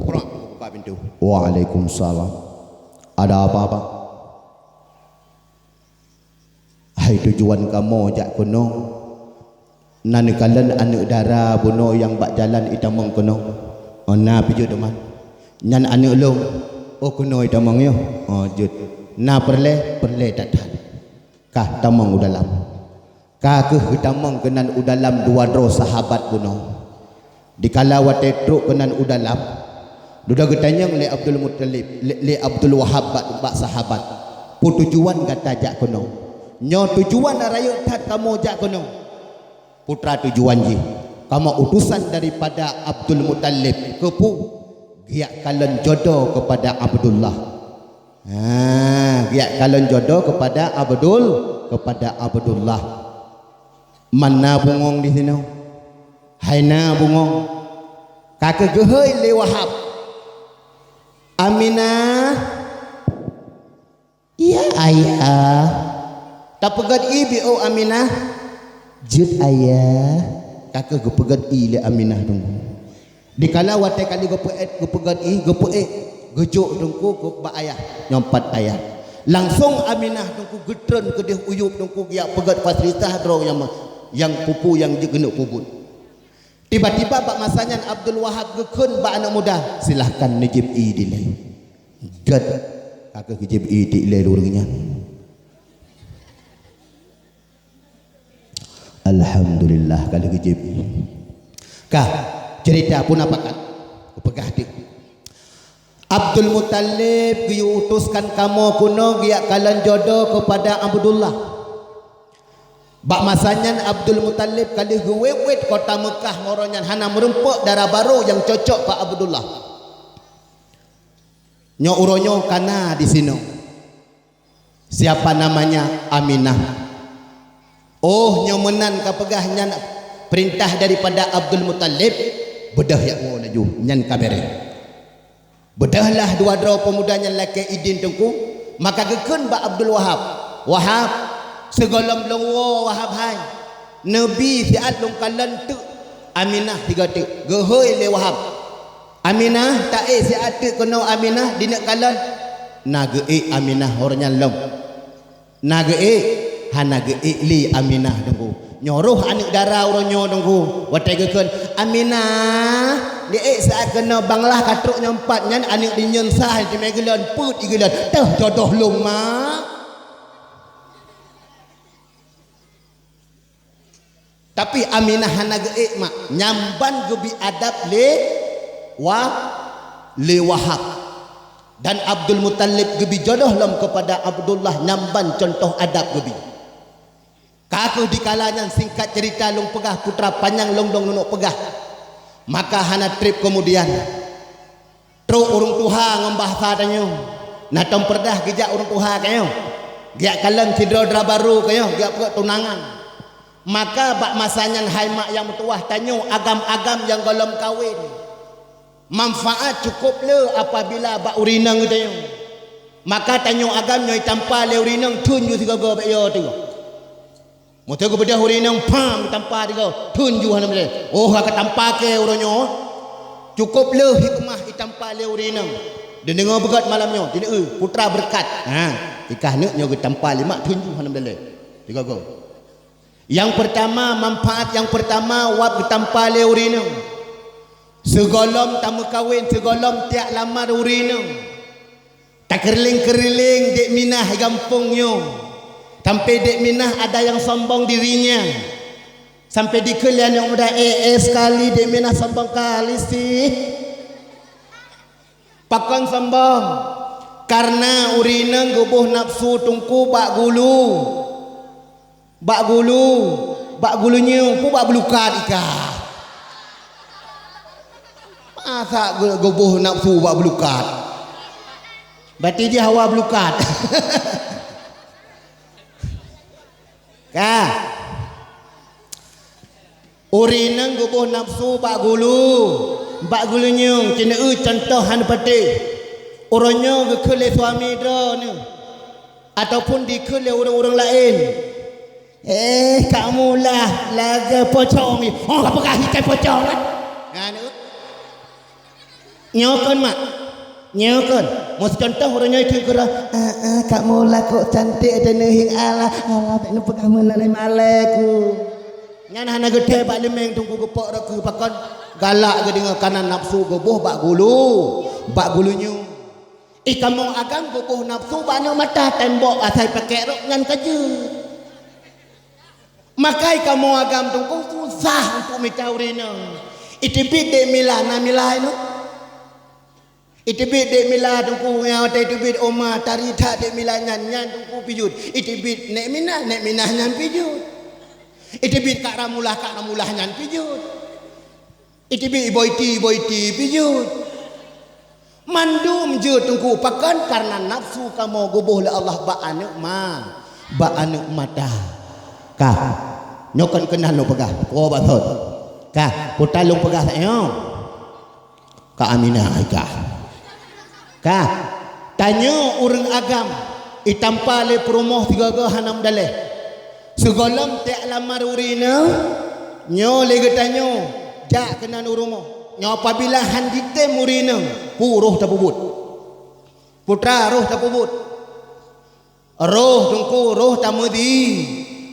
Prak, buka pintu. "Waalaikumsalam. Ada apa, Abang?" "Hai, tujuan kamoe jak keunoe, na neukalon aneuk dara bunoe nyang bak jalan itamong keunoe?" "Oh, na, peue jeuet, Teuma?" "Nyan aneuk lôn." "Oh, keunoe itamong nyoe?" "Oh, jeuet." "Na peureulèe?" "Peureulèe that-that." Ka tamong u dalam. Ka kheueh geutamong keunan u dalam dua droe sahabat bunoe. Dikala watèe trok keunan u dalam, dudoe geutanyong lé Abdul Muttalib, lé, lé Abdul Wahab bak, bak sahabat, "Peue tujuan gata jak keunoe?" "Nyoe tujuan rayeuk that kamoe jak keunoe." "Peue teuma tujuan jih?" "Kamoe utosan daripada Abdul Muttalib." "Keupeue?" "Geujak kalon jodoh keupada Abdullah." Ha, geujak kalon jodoh keupada Abdul, keupada Abdullah. Man na bungong di sinoe? Hai, na bungong. Ka kheueh geuhôi lé Wahab, "Aminah." "Iya, Ayah." "Tapeugöt ie beu, Aminah." "Jeuet, Ayah." Ka kheueh geupeugöt ie lé Aminah teungku. Dikala watèe ka lheueh geupeuet, geupeugöt ie, geupeuet, geujok teungku keu bak ayah, nyoe pat ayah. Langsong Aminah teungku geutreun keudeh u yup teungku geujak peugöt fasilitas droe nyang ma-, nyang pupu nyang jeuet keuneuk peubuet. Tiba-tiba bak masa nyan Abdul Wahab geukheun bak aneuk muda, "Silahkan neujieb ie dilèe." Gèt, ka kheueh geujieb ie dilèe lé ureueng nyan. Alhamdulillah, ka lheueh geujieb. Ka, ceurita pun na pakat. Kupeugah deuh. Abdul Muthalib geuutuskan kamoe keunoe geujak kalon jodoh keupada Abdullah. Bak masa nyan Abdul Muthalib ka lheueh geuwét-wét kota Meukah, uroe nyan hana meurumpok dara barô nyang cocok keu Abdullah. Nyoe uroe nyoe ka na disinoe. Siapa namanya? Aminah. Oh, nyoe meunan ka peugah nyan peurintah daripada Abdul Muthalib, beudôh jak woe laju, nyan ka bèrèh. Beudôhlah dua droe peumuda nyan lakèe idin teungku, maka geukheun bak Abdul Wahab, "Wahab, sigohlom lôn woe Wahab hai, neubi siat lôn kalon teuk Aminah sigoe teuk." Geuhôi lé Wahab. "Aminah, taék siat teuk keunoe Aminah, dineuk kalon." Na geuék Aminah uroe nyan lom. Na geuék? Hana geuék lé Aminah teungku. Nyoe roh aneuk dara uroe nyoe teungku. Watèe geukheun, "Aminah, diék siat keunoe banglah ka trok nyoe pat nyan aneuk dinyueng sa teumé geulon, peuet igeulon. Teuh jodoh lôn, mak." Tapi Aminah hana geuék, mak. Nyan ban geubi adab lé Wa-, lé Wahab. Dan Abdul Muthalib geubi jodoh lom keupada Abdullah, nyan ban cuntoh adab geubi. Ka kheueh dikala nyan, singkat ceurita lôn peugah, putra panyang lôn dong neunok peugah. Maka hana trép keumudian, trok ureueng tuha ngon bahasa tanyoe, Na tom peureudah geujak ureuëng tuha keu nyoe, geujak kalon sidroe dara barô keu nyoe, geujak peuet tunangan. Maka bak masa nyan hai mak nyang meutuwah tanyoe agam-agam nyang gohlom kawen. Manfaat cukôp le apabila bak ureuëng inong geutanyoe. Maka tanyoe agam nyoe itampa lé ureuëng inong thon ju sigoe-goe bék yo teuk. Meuseu geubeudôh ureuëng inong pham itampa sigoe thon ju hana meulée. Oh ka tampa keu uroe nyoe. Cukôp le hikmah itampa lé ureuëng inong. Dideungoe beugét malam nyoe, dineuk putra beureukat. Ha, ikah neuk nyoe geutampa lé mak thon ju hana meulée. Sigoe-goe. Nyang peurtama, manfaat nyang peurtama wab geutampa lé ureuëng inong. Sigohlom tameukawen, sigohlom tiak lamar ureuëng inong. Takeurileng-keurileng dek Minah gampông nyoe. Sampai dek Minah ada yang sombong dirinya. Sampai dikheun lé aneuk muda, eh, eh, sekali dek Minah sombong kali sih. Pakon sombong? Karena ureuëng inong geuboh nafsu teungku bak gulu. Bak gulu, bak gulu nyoe, peue bak bulukat ikah. Masa ge-, geuboh nafsu bak bulukat? Berarti jih hawa bulukat. Ka. Ureuëng inong geuboh nafsu bak gulu, bak gulu nyoe, keuneuk contoh hana patéh. Uroe nyoe geukheun lé suami droeneuh. Ataupun dikheun lé ureuëng-ureuëng laén. Eh, Kak Mula, lagée pocong. Oh, ka peugah ikai pocong, kan? Nyan, nyoe kon, Mak. Nyoe kon. Meuseucontoh uroe nyoe keu keurah. Ah, ah, Kak Mula kok cantik dan neuhieng Allah. Allah, tak neupeugah meunan lé malaiku. Nyan hana geuthée bak leumeng teungku geupok rot keu pakon. Galak geudeungoe kanan nafsu geuboh bak gulu. Bak gulu nyoe. Ih, kamoe agam geuboh nafsu bak aneuk mata tembok asai pakek rot nyan ka jeuet. Makai kamoe agam teungku susah untuk mita ureuëng inong. Iteubiet dek Mila na Mila inoe. Iteubiet dek Mila teungku nyang watée iteubiet oma tari that dek Mila nyan, nyan teungku pijuet. Iteubiet nek Minah, nek Minah nyan pijuet. Iteubiet Kak Ramulah, Kak Ramulah nyan pijuet. Iteubiet Iboiti, Iboiti pijuet. Mandum jeuet teungku pakon karena nafsu kamoe geuboh lé Allah bak aneuk ma, bak aneuk mata. Ka. Nyoe kon keunan lôn peugah, puwoe bak thon. Ka, puta lôn peugah sayoe. Ka Aminah ka. Ka. Tanyoe ureuëng agam itampa lé peurumoh sigoe-goe hana meudaleh. Sigohlom tiak lamar ureuëng inong, nyoe lé geutanyoe jak keunan u rumoh. Nyoe apabila han jitem ureuëng inong, pu roh tapeubuet. Putra roh tapeubuet. Roh teungku, roh tameudi,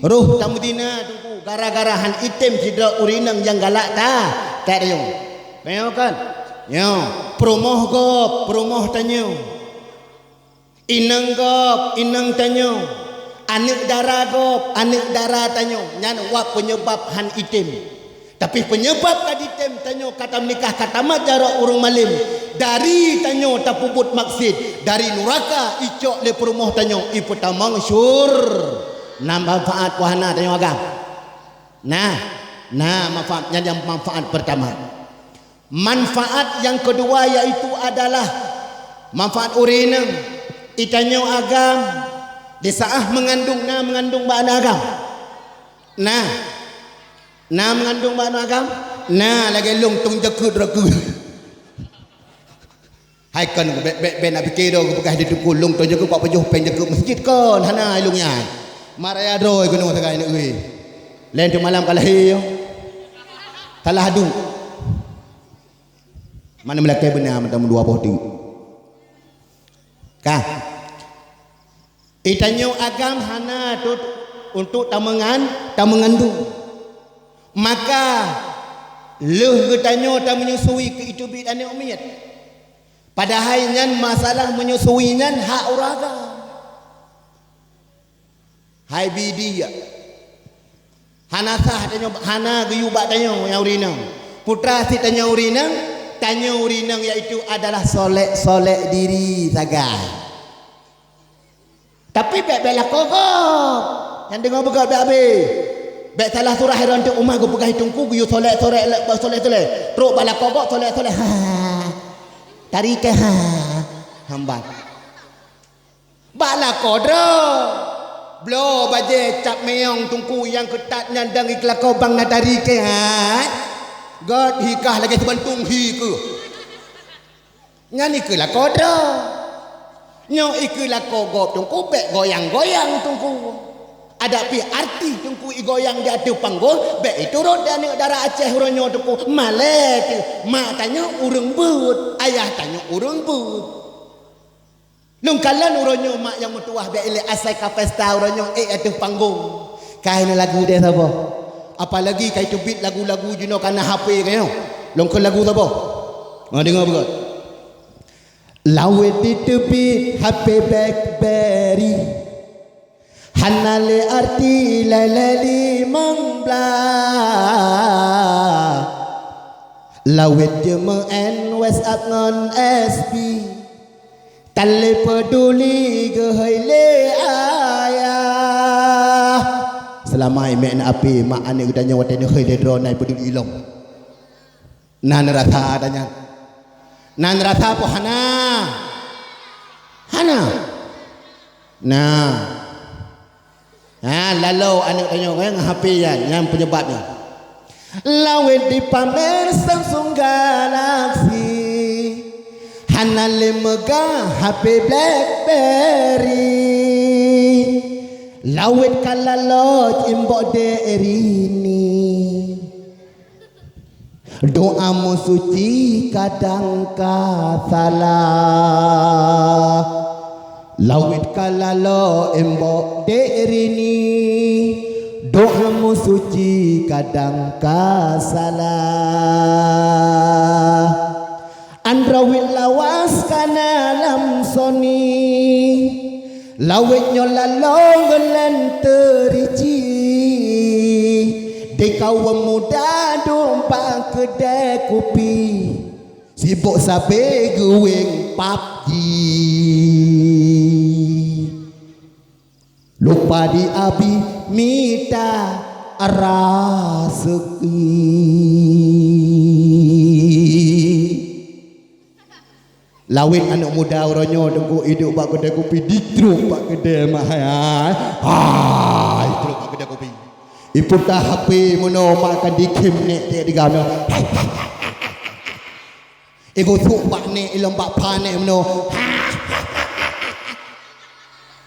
roh tameudina teungku gara-gara han item sidroe ureuëng inong nyang galak ta, ta tanyoe. Tanyoe kan? Nyoe, peurumoh gob, peurumoh tanyoe. Inong gob, inong tanyoe, aneuk dara gob, aneuk dara tanyoe, nyan wab peunyebab han item. Tapi peunyebab ka jitem tanyoe ka tameunikah ka tamat jaroe ureuëng malem, dari tanyoe tapeubuet maksiet, dari nuraka icok lé peurumoh tanyoe ipeutamong syur. Na manfaat puhana tanyoe agam? Nah, na manfaat, nyan nyang manfaat peurtama. Manfaat nyang keudua yaitu adalah manfaat ureuëng inong. Itanyoe agam di saat meungandong na meungandong bak aneuk agam. Na, na meungandong bak aneuk agam. Na lagée lôn tong jakeuet rakeuet. Hai kon bék bék bék na pike do geupeugah di teungku lôn tong jakeuet bak pajoh péng jakeuet meuseujid kon hana ilong nyan. Maraya droe keunoe sagai aneuk ui. Lain tu malam ka lahé. Salah adu. Mana meulakée beuna mantong dua boh teuk. Ka. Itanyoe agam hana tut untuk tameungan tameungandung. Maka lheueh geutanyoe tamenyusui keu iteubiet aneuk miet. Padahai nyan masalah menyusui nyan hak ureuëng agam. Hai bidi ya. Hana sah tanyoe, hana geuyue bak tanyoe nyang ureuëng inong. Putra sit tanyoe ureuëng inong, tanyoe ureuëng inong yaitu adalah solek-solek diri sagai. Tapi bék bék lakoe gob. Nyang deungoe beugét bék abéh. Bék salah surah iron teuk uma geupeugah itungku geuyue solek-solek solek-solek. Trok bak lakoe gob solek-solek. Ha. Tari ke ha. Hambat. Bak lakoe droe. Bloe bajée cap meong teungku nyang keutat nyan dan ikeulakoe bang natari keuh hai. Gét hikah lagée seubantung hi keuh. Nyan ikeulakoe droe. Nyoe ikeulakoe gob teungku bék goyang-goyang teungku. Adak pih artis teungku igoyang di ateueh panggong, bék iturot di aneuëk dara Aceh uroe nyoe teungku. Malée teuh, mak tanyoe ureuëng beuet, ayah tanyoe ureuëng beuet. Lôn kalon uroe nyoe mak nyang meutuwah bék ilée asai ka pesta uroe nyoe ék ateueh panggong. Ka hana lagu deh saboh. Apalagi ka iteubiet lagu-lagu jinoe kana H P ka nyoe. Lôn kheun lagu saboh. Ha, deungoe beugét. Lawét diteubiet H P BlackBerry. Hana lé arti lé-lé limong blaih. Lawét jeumeuen WhatsApp ngon S B. Tan lé peuduli geuhôi lé ayah. Seulama imék na api mak aneuëk geutanyoe watée neuhôi lé droe na peuduli ilong. Na neurasa tanyan? Na neurasa poh hana? Hana. Nah. Ha, lalo aneuëk tanyoe ngon H P nyan nyang peunyeubab nyan. Lawét dipamer Samsung Galaxy, hana lé meugah H P BlackBerry. Lawét ka lalo imbok dek Rini. Doa meusuci kadang ka salah. Lawét ka lalo imbok dek Rini. Doa meusuci kadang ka salah. Android lawas kana lam Sony. Lawét nyoe lalong geulen teurici. Dikaweueng muda dum bak keudée kupi. Sibok sabe geuweng PUBG. Lupa di abi mita raseuki. Lawét aneuëk muda uroe nyoe teungku iduek bak keudée kupi ditrok bak keudée mahai. Hai, trok bak keudée kupi. Iputa H P meunoe makan dikhém nek tiga meunoe. Igusuk bak nek ilom bak pha nek meunoe.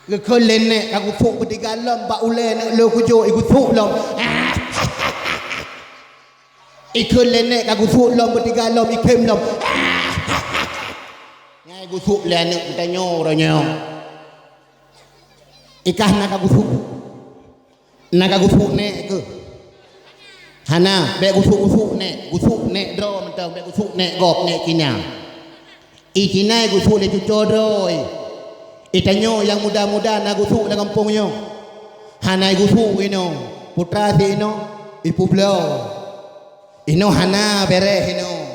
Geukheun lé nek ka gusuk beutiga lom bak ulée nek le kujok igusuk lom. Ikheun lé nek ka gusuk lom beutiga lom ikhém lom. Ngai gusuk lé aneuëk geutanyoe uroe nyoe. Ikah na ka gusuk. Na ka gusuk nek keuh? Hana, bék gusuk-gusuk nek, gusuk nek droe mantong, bék gusuk nek gob nek Cina. I Cina gusuk lé cuco droe. I tanyoe nyang muda-muda na gusuk lam gampông nyoe. Hana gusuk inoe, putra si inoe, ipeubloe. Inoe hana béreh inoe.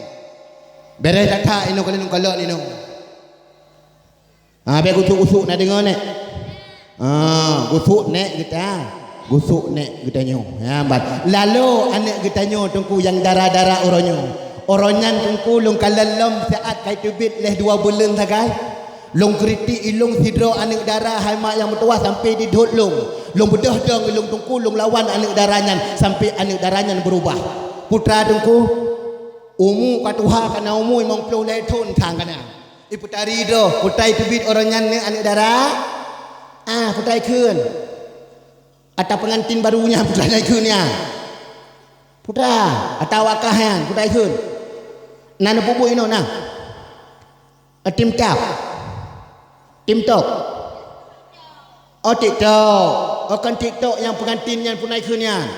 Béreh that-that inoe kalon-kalon inoe. Ha, bék gusuk-gusuk na deungoe nek. Ha, gusuk nek geuta, gusuk nek geutanyoe. Ha, ban. Lalo aneuëk geutanyoe teungku nyang dara-dara uroe nyoe. Uroe nyan teungku lôn kalon lom saát ka iteubiet lé dua buleuen sagai. Lôn kritik ilong sidroe aneuëk dara hai mak nyang meutuwah sampai didhot lôn. Lôn beudôh dong ilong teungku lôn lawan aneuëk dara nyan sampai aneuëk dara nyan beurubah. Putra teungku, umu ka tuha kana umu limong ploh lhée thon sang kana. Ipeutari droe, putai teubiet uroe nyan neu aneuëk dara? Ah, putai kheun. Ata peungantin baru nyan putai kheun nyan. Putra, ata wakah nyan putai kheun. Na neupeubuet inoe na. Tim tap. Tim tok. Oh, TikTok. Oh, kan TikTok nyang peungantin nyan putai kheun nyan.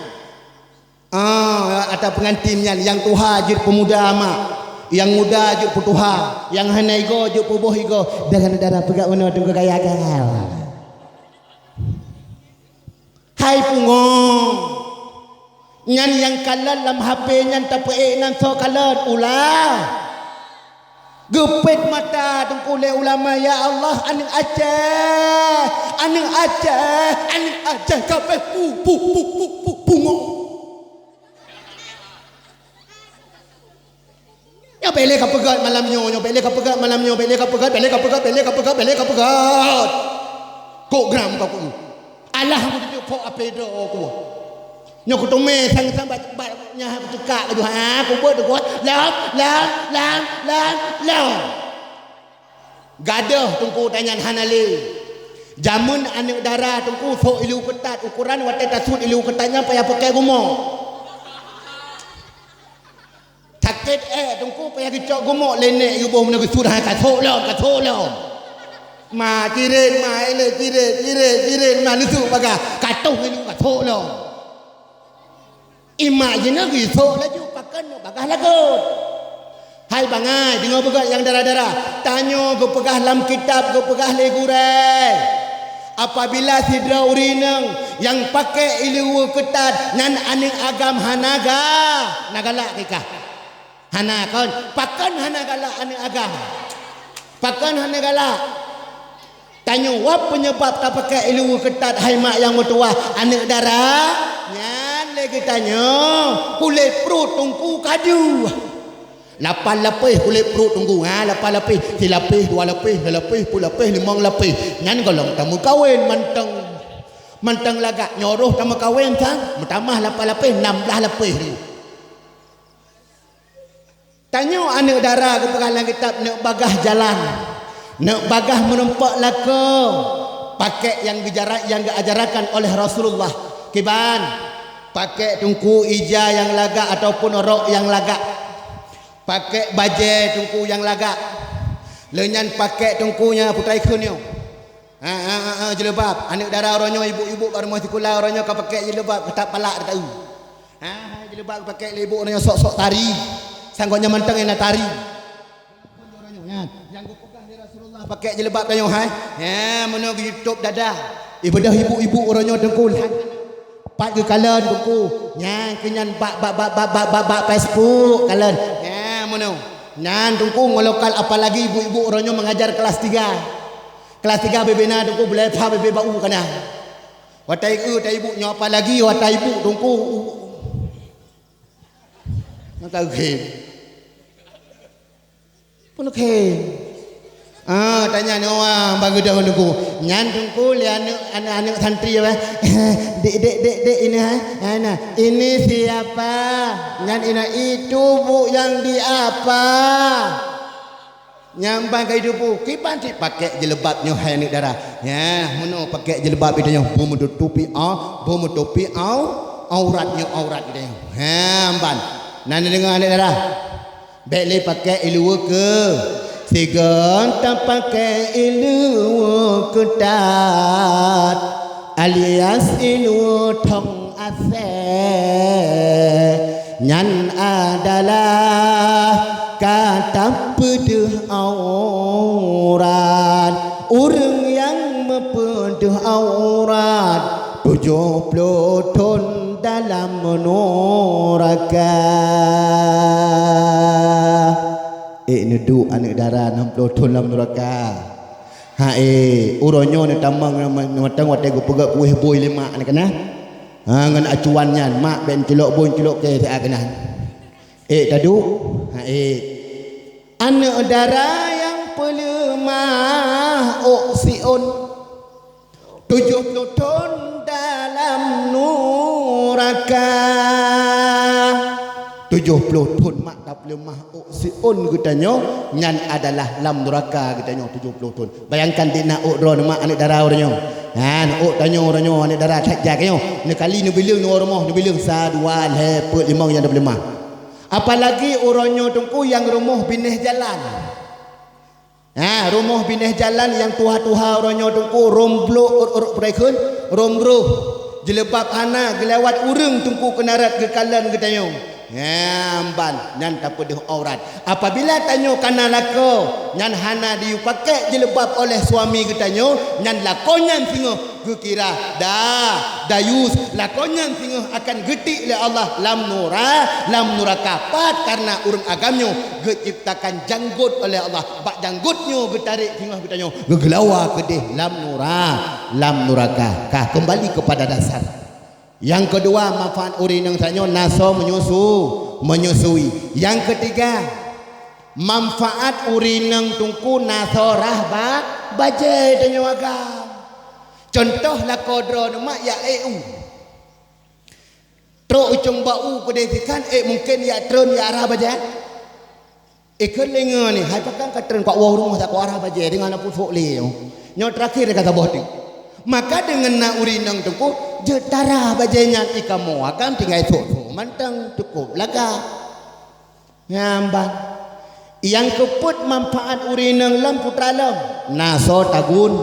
Ah, ata peungantin nyan, nyang tuha jeuet peumuda mak, nyang muda jeuet peutuha, nyang hana igoe jeuet peuboh igoe. Dara-dara peugah unoe teungku gaya gaya. Hai pungo, nyan nyang kalon lam H P nyan tapeuék nan soe kalon ulah. Geupet mata teungku lé ulama, ya Allah, aneuëk Aceh, aneuëk Aceh, aneuëk Aceh kabeh pu, pu, pu, pu, pu, pungo. Nyoe bék lé ka peugét malam nyoe, nyoe bék lé ka peugét malam nyoe, bék lé ka peugét, bék lé ka peugét, bék lé ka peugét, bék lé ka peugét. Kok gram ka ku. Alah ku teupeue phok apé droe ku. Nyoe kuteumé sang-sang bak, bak nyan kucekak laju, ha, kubeuet ku. Lom, lom, lom, lom, lom. Gadôh teungku tanyan hana lé. Jameun aneuk dara teungku sôk ilu keutat, ukoran watée tasut ilu keutat nyan payah pakai gumok. Sakét ék teungku payah geucok gumok, lé nék geuboh meunan geusut, hai, ka sôk lom, ka sôk lom. Ma cirit, ma ilée cirit, cirit, cirit, ma leusuk bagah, ka toh ilu ka sôk lom. Imak jinoe geusôk laju, pakon neuk bagah lagot. Hai bangai, deungoe beugét nyang dara-dara. Tanyoe geupeugah lam kitab, geupeugah lé gurée. Apabila sidroe ureuëng inong nyang pakék ileue keutat, nyan aneuk agam hana ga, na galak keu kah. Hana kon, pakon hana galak aneuk agam. Pakon hana galak. Tanyoe wab peunyeubab tapakék ileue keutat hai mak nyang meutuwah aneuk dara, nyan lé geutanyoe kulét pruet teungku kaju. Lapan lapéh kulét pruet teungku, ha, lapan lapéh, silapéh, dua lapéh, lhée lapéh, peuet lapéh, limong lapéh. Nyan gohlom tameukawen mantong, mantong lagak nyoe roh tameukawen sang, meutamah lapan lapéh, nam blaih lapéh teungku. Tanyoe aneuk dara geupeugah lam kitab neuk bagah jalan, neuk bagah meurumpok lakoe, pakék nyang geujara-, nyang geuajarakan oleh Rasulullah. Kiban, pakék teungku ija nyang lagak ataupun rok nyang lagak. Pakék bajée teungku nyang lagak. Lheueh nyan pakék teungku nyang putai kheun nyoe. Ha, ha, ha, ha, jilbab. Aneuk dara uroe nyoe, ibu-ibu bak rumoh sikula uroe nyoe ka pakék jilbab, keutab palak teuh. Ha, ha, jilbab pakék lé ibu uroe nyoe sok-sok tari. Sanggoe nyan mantong na tari. Uroe nyoe nyan, nyang geupeugah lé Rasulullah pakék jilbab tanyoe hai. Ha, meunoe geutôb dada. Ibeudôh ibu-ibu uroe nyoe teungku lhan. Pat geukalon teungku. Nyan keu nyan bak, bak, bak Facebook kalon. Ha, meunoe. Nyan teungku ngon lokal apalagi ibu-ibu uroe nyoe mengajar kelas tiga. Kelas tiga bebe na teungku, beulai pha bebe bak u kana. Watée eu ta ibu nyoe apalagi watée ibu teungku. Nyang ka gem. Pun gem. Ah, tanya nyoe bagi dah teungku. Nyan teungku lé aneuk, aneuk-aneuk santri apa? Dek, dek, dek, dek ini ha. Ana, ini siapa? Nyan ina itu bu yang di apa? Nyang ban ka idupu, kiban cit pakék jilbab nyoe hai aneuk dara. Nyan, meunoe pakék jilbab geutanyoe, beumeututupi au-, beumeututupi au-, aurat nyoe aurat geutanyoe. Ha, ban. Na neudeungoe aneuk dara. Bék lé pakék ileue keu. Sigon tapakék ileue keutat alias ileue thong asée, nyan adalah ka tapeudeuh aurat. Ureuëng nyang meupeudeuh aurat tujoh ploh thon dalam nuraka. Ék neuduek aneuk dara nam ploh thon lam nuraka. Hai, uroe nyoe neutamong, neumatang watée geupeugah kueh bui lé mak aneuk keunan. Ha, ngon acuan nyan, mak bék neuculok bui, neuculok kée siat keunan. Ék taduek? Hai. Aneuk dara nyang peuleumah ôk siôn. Tujoh ploh thon dalam nuraka. Tujoh ploh thon mak tapeuleumah ôk siôn geutanyoe, nyan adalah lam nuraka geutanyoe tujoh ploh thon. Bayangkan dina ôk droe neumat aneuk dara uroe nyoe. Nyan ôk tanyoe uroe nyoe aneuk dara that jak nyoe. Neukali neubileueng nyoe rumoh, neubileueng sa, dua, lhée, peuet, limong nyang tapeuleumah. Apalagi uroe nyoe teungku nyang rumoh binéh jalan. Ha, rumoh binéh jalan nyang tuha-tuha uroe nyoe teungku, romblo ureuëng-ureuëng peureukheun, rombroh. Jilbab hana, geulawat ureuëng teungku keunarat geukalon geutanyoe. Nyang ban, nyan tapeudeuh aurat. Apabila tanyoe kana lakoe, nyan hana jiyue pakék jilbab oleh suami geutanyoe, nyan lakoe nyan singoh geukira da-, dayus, lakoe nyan singoh akan geutik lé Allah lam nura-, lam nuraka. Pat kareuna ureuëng agam nyoe geuciptakan janggot oleh Allah, bak janggot nyoe geutarek singoh geutanyoe geugeulawa keudeh lam nura-, lam nuraka. Ka keumbali keupada dasar. Nyang keudua, manfaat ureuëng inong tanyoe na soe menyusu-, menyusui. Nyang keutiga, manfaat ureuëng inong teungku na soe rhah ba-, bajée tanyoe agam. Contoh lakoe droeneuh mak jak ék u. Trok u cong bak u keudéh sikhan, ék mungken jak treun jak rhah bajée. Ikheun lé ngon ni, hai pakon ka treun, kok woe rumoh, kok rhah bajée deungon na pusok lé nyoe. Nyoe terakhir ka saboh teuk. Maka deungon na ureueng inong teungku, jeuet tarhah bajée nyan, i kamoe agam tinggai sok-sok mantong, cukop lagak. Nyan ban. Nyang keupeuet manfaat ureueng inong lom putra lom. Na soe tagun.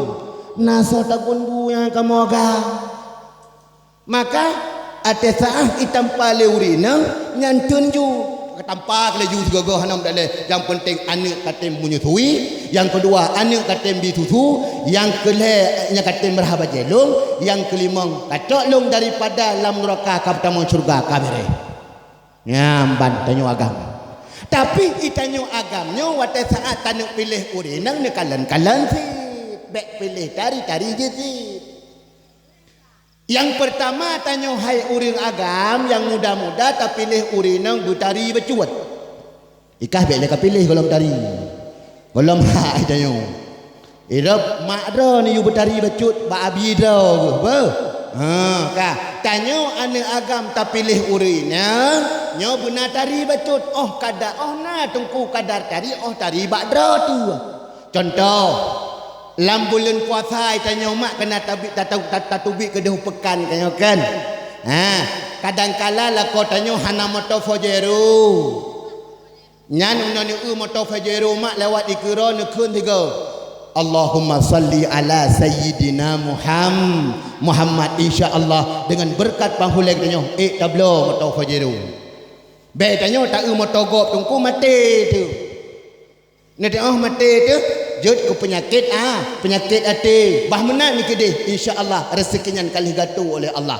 Na soe tagun bu nyang kamoe agam. Maka, até saát itampa lé ureueng inong, nyan teun ju. Ka tampa keu laju sigoe-goe hana meudalée. Nyang peunteng aneuk ka tem meunyeusui. Nyang keudua, aneuk ka tem bi susu. Nyang keulhée, nyang ka tem rhah bajée lôn. Nyang keulimong, ka cok lôn daripada lam nuraka ka peutamong syeuruga ka beureh. Nyan ban tanyoe agam. Tapi, i tanyoe agam nyoe watée saát taneuk piléh ureueng inong neukalon-kalon cit. Bék piléh tari-tari jih cit. Nyang peurtama tanyoe hai ureueng agam nyang muda-muda tapiléh ureueng inong beutari bacut. Ikah bék lé kapiléh gohlom tari. Gohlom hak tanyoe. Irop mak droe neuyue beutari bacut bak abi droe geuh, beuh. Ha, ka. Tanyoe aneuk agam tapiléh ureueng inong, nyoe beuna tari bacut. Óh kada, óh na teungku kadar tari, óh tari bak droe teuh. Contoh, lam buleuen puasa tanyoe mak keuneuk tabi-, tatau-, tat-, tateubiet keudeh u peukan tanyoe kan. Ha, kadangkala lakoe tanyoe hana moto Pajero. Nyan unoe neueu moto Pajero mak lewat dikeue droe neukheun sigoe, "Allahumma salli ala sayyidina Muham-, Muhammad." Insya Allah, deungon beureukat panghuléng tanyoe, ék tabloe moto Pajero. Bék tanyoe taeu moto gob teungku maté teuh. Neuteu'oh maté teuh jeuet keu peunyakét, ah, peunyakét até. Bah meunan keudeh, insya Allah, rezeki nyan ka lheueh geuatoe oleh Allah.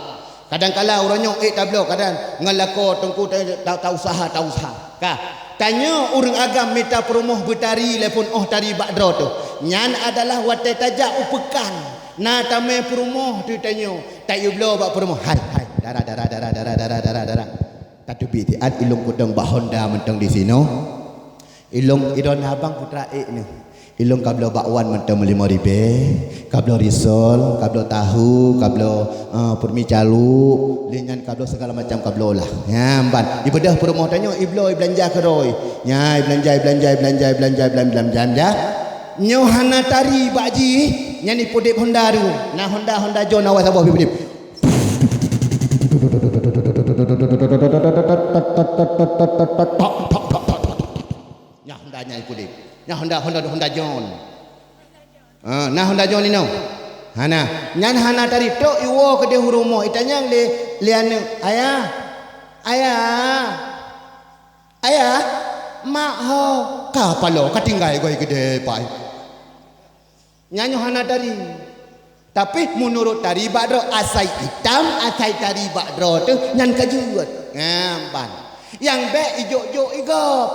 Kadangkala uroe nyoe ék tabloe, kadang ngon lakoe teungku ta-, ta-, tausaha, tausaha. Ka, tanyoe ureueng agam mita peurumoh beutari lé phon óh tari bak droe teuh. Nyan adalah watée tajak u peukan. Na tamé peurumoh teuh tanyoe, tayue bloe bak peurumoh. Hai, hai, dara, dara, dara. Tateubiet siat ilôn kudong bak honda mantong disinoe. Ilôn, idong abang putra ék nyoe. Ilôn kabloe bakwan mantong meulimo ribée, kabloe risol, kabloe tahu, kabloe, eh, peurmi caluk, lé nyan kabloe segala macam kabloe lah. Nyan ban. Ibeudôh peurumoh tanyoe, ibloe, ibeulanja keudroe. Nya, ibeulanja, ibeulanja, ibeulanja, ibeulanja, ibeulanja, ibeulanja. Nyoe hana tari bak jih, nyan ipudeb honda tu. Na honda, honda John awai saboh pih pudeb. Nyan honda nyan ipudeb. Nyan honda, honda, honda John. Ha, na honda John inoe? Hana. Nyan hana tari, trok iwoe keudeh u rumoh, itanyong lé, lé aneuk, "Ayah, ayah, ayah, mak ho?" Ka paloe, ka tinggai goi keudeh pai. Nyan nyoe hana tari. Tapi meunurot tari bak droe, asai itam, asai tari bak droe teuh, nyan ka jeuet. Nyan ban. Nyang bék ijok-jok igop.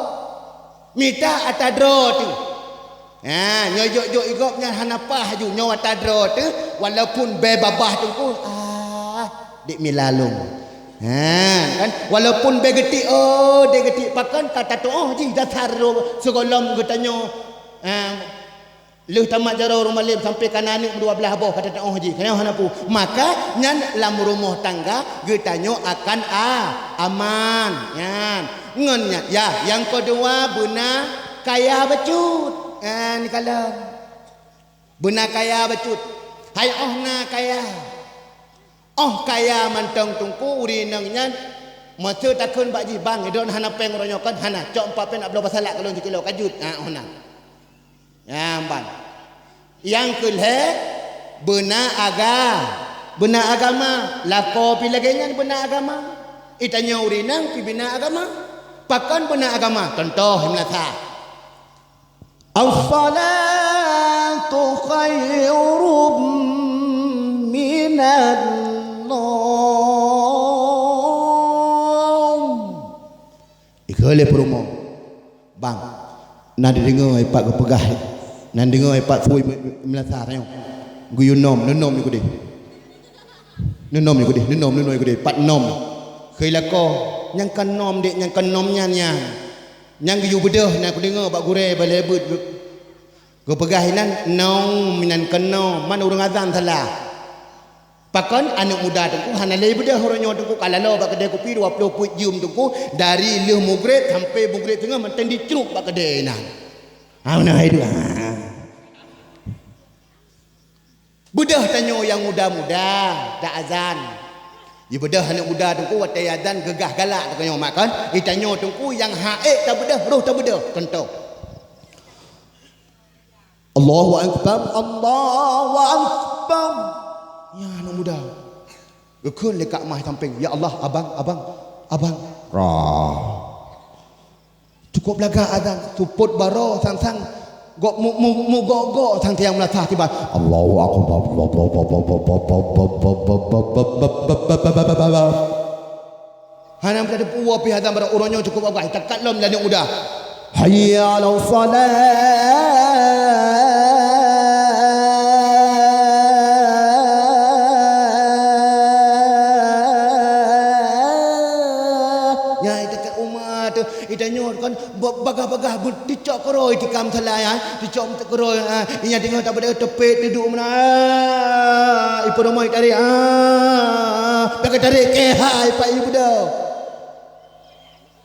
Mita ata droe teuh. Ha, nyoe jok-jok igop nyan hana paih laju. Nyoe ata droe teuh, walaupun bée babah teungku, ah, dik mila lôn. Ha, kan? Walaupun bée geutik, oh, dek geutik pakon ka tatu'oh jih dasar sigohlom geutanyoe. Ha, lheueh tamat jaroe ureueng malém sampoe ka na aneuk dua blaih boh ka tatu'oh jih. Nyoe hana peue. Maka nyan lam rumoh tangga geutanyoe akan a-, aman. Nyan. Ngon nyan, ya, nyang keudua beuna kaya bacut. Nyan kalon. Beuna kaya bacut. Hai óh na kaya. Óh kaya mantong teungku ureueng inong nyan, meuseu takheun bak jih, "Bang, droen hana péng uroe nyoe kon?" "Hana." "Cok empat péng nak bloe peusalak keu lôn sikilo kajut." Ha, óh na. Nyan ban. Nyang keu lhée, beuna aga-, beuna agama. Lakoe pih lagée nyan beuna agama. Itanyoe ureueng inong pih beuna agama. Pakon beuna agama? Contoh, meunasah. As-salatu khairum minan naum. Ikheun lé peurumoh, "Bang, na dideungoe ipat geupeugah, na dideungoe ipat sui meulasa tanyoe. Geuyue nom, neunom nyoe keudeh. Neunom nyoe keudeh, neunom, neunom nyoe keudeh, pat nom." Kheun lakoe, "Nyang ka nom dek, nyang ka nom nyan, nyan. Nyang geuyue beudôh na kudeungoe bak gurée balée beuet geupeugah inan, nom inan kon nom, man ureueng azan salah." Pakon aneuëk muda teungku hana lé beudôh uroe nyoe teungku ka laloe bak keudè kupi dua ploh peuet jeuem teungku dari lheueh mugreb sampai mugreb teungoh mantong dicrup bak keudè inan. Hana hai dua. Beudôh tanyoe nyang muda-muda ta azan. Ji beudôh aneuëk muda teungku watée azan geugah galak teungoh makon. Di tanyoe teungku nyang haék ta beudôh roh ta beudôh. Contoh. Allahu Akbar, Allahu Akbar. Ya, anak muda. Geukheun lé kak mah sampéng, "Ya Allah, abang, abang, abang." Rah. Cukup lagak azan, supot baroe sang-sang gok mu-, mu-, mugok-gok sang tiang meulasah tiban. Allahu Akbar. Hana meuteupeu pih azan baroe uroe nyoe cukup agah takat lom laneuk muda. Hayya 'alas shalah. Nyan takat umat tu, ita nyoe kan bagah-bagah beuticok keurôi tikam salai, ticok meuteuk keurôi. Inya teungoh tabeudoh teupet teuduek meunan. Ipeureumoh tarék, ah, bak tarék keuhai pat ibudoh.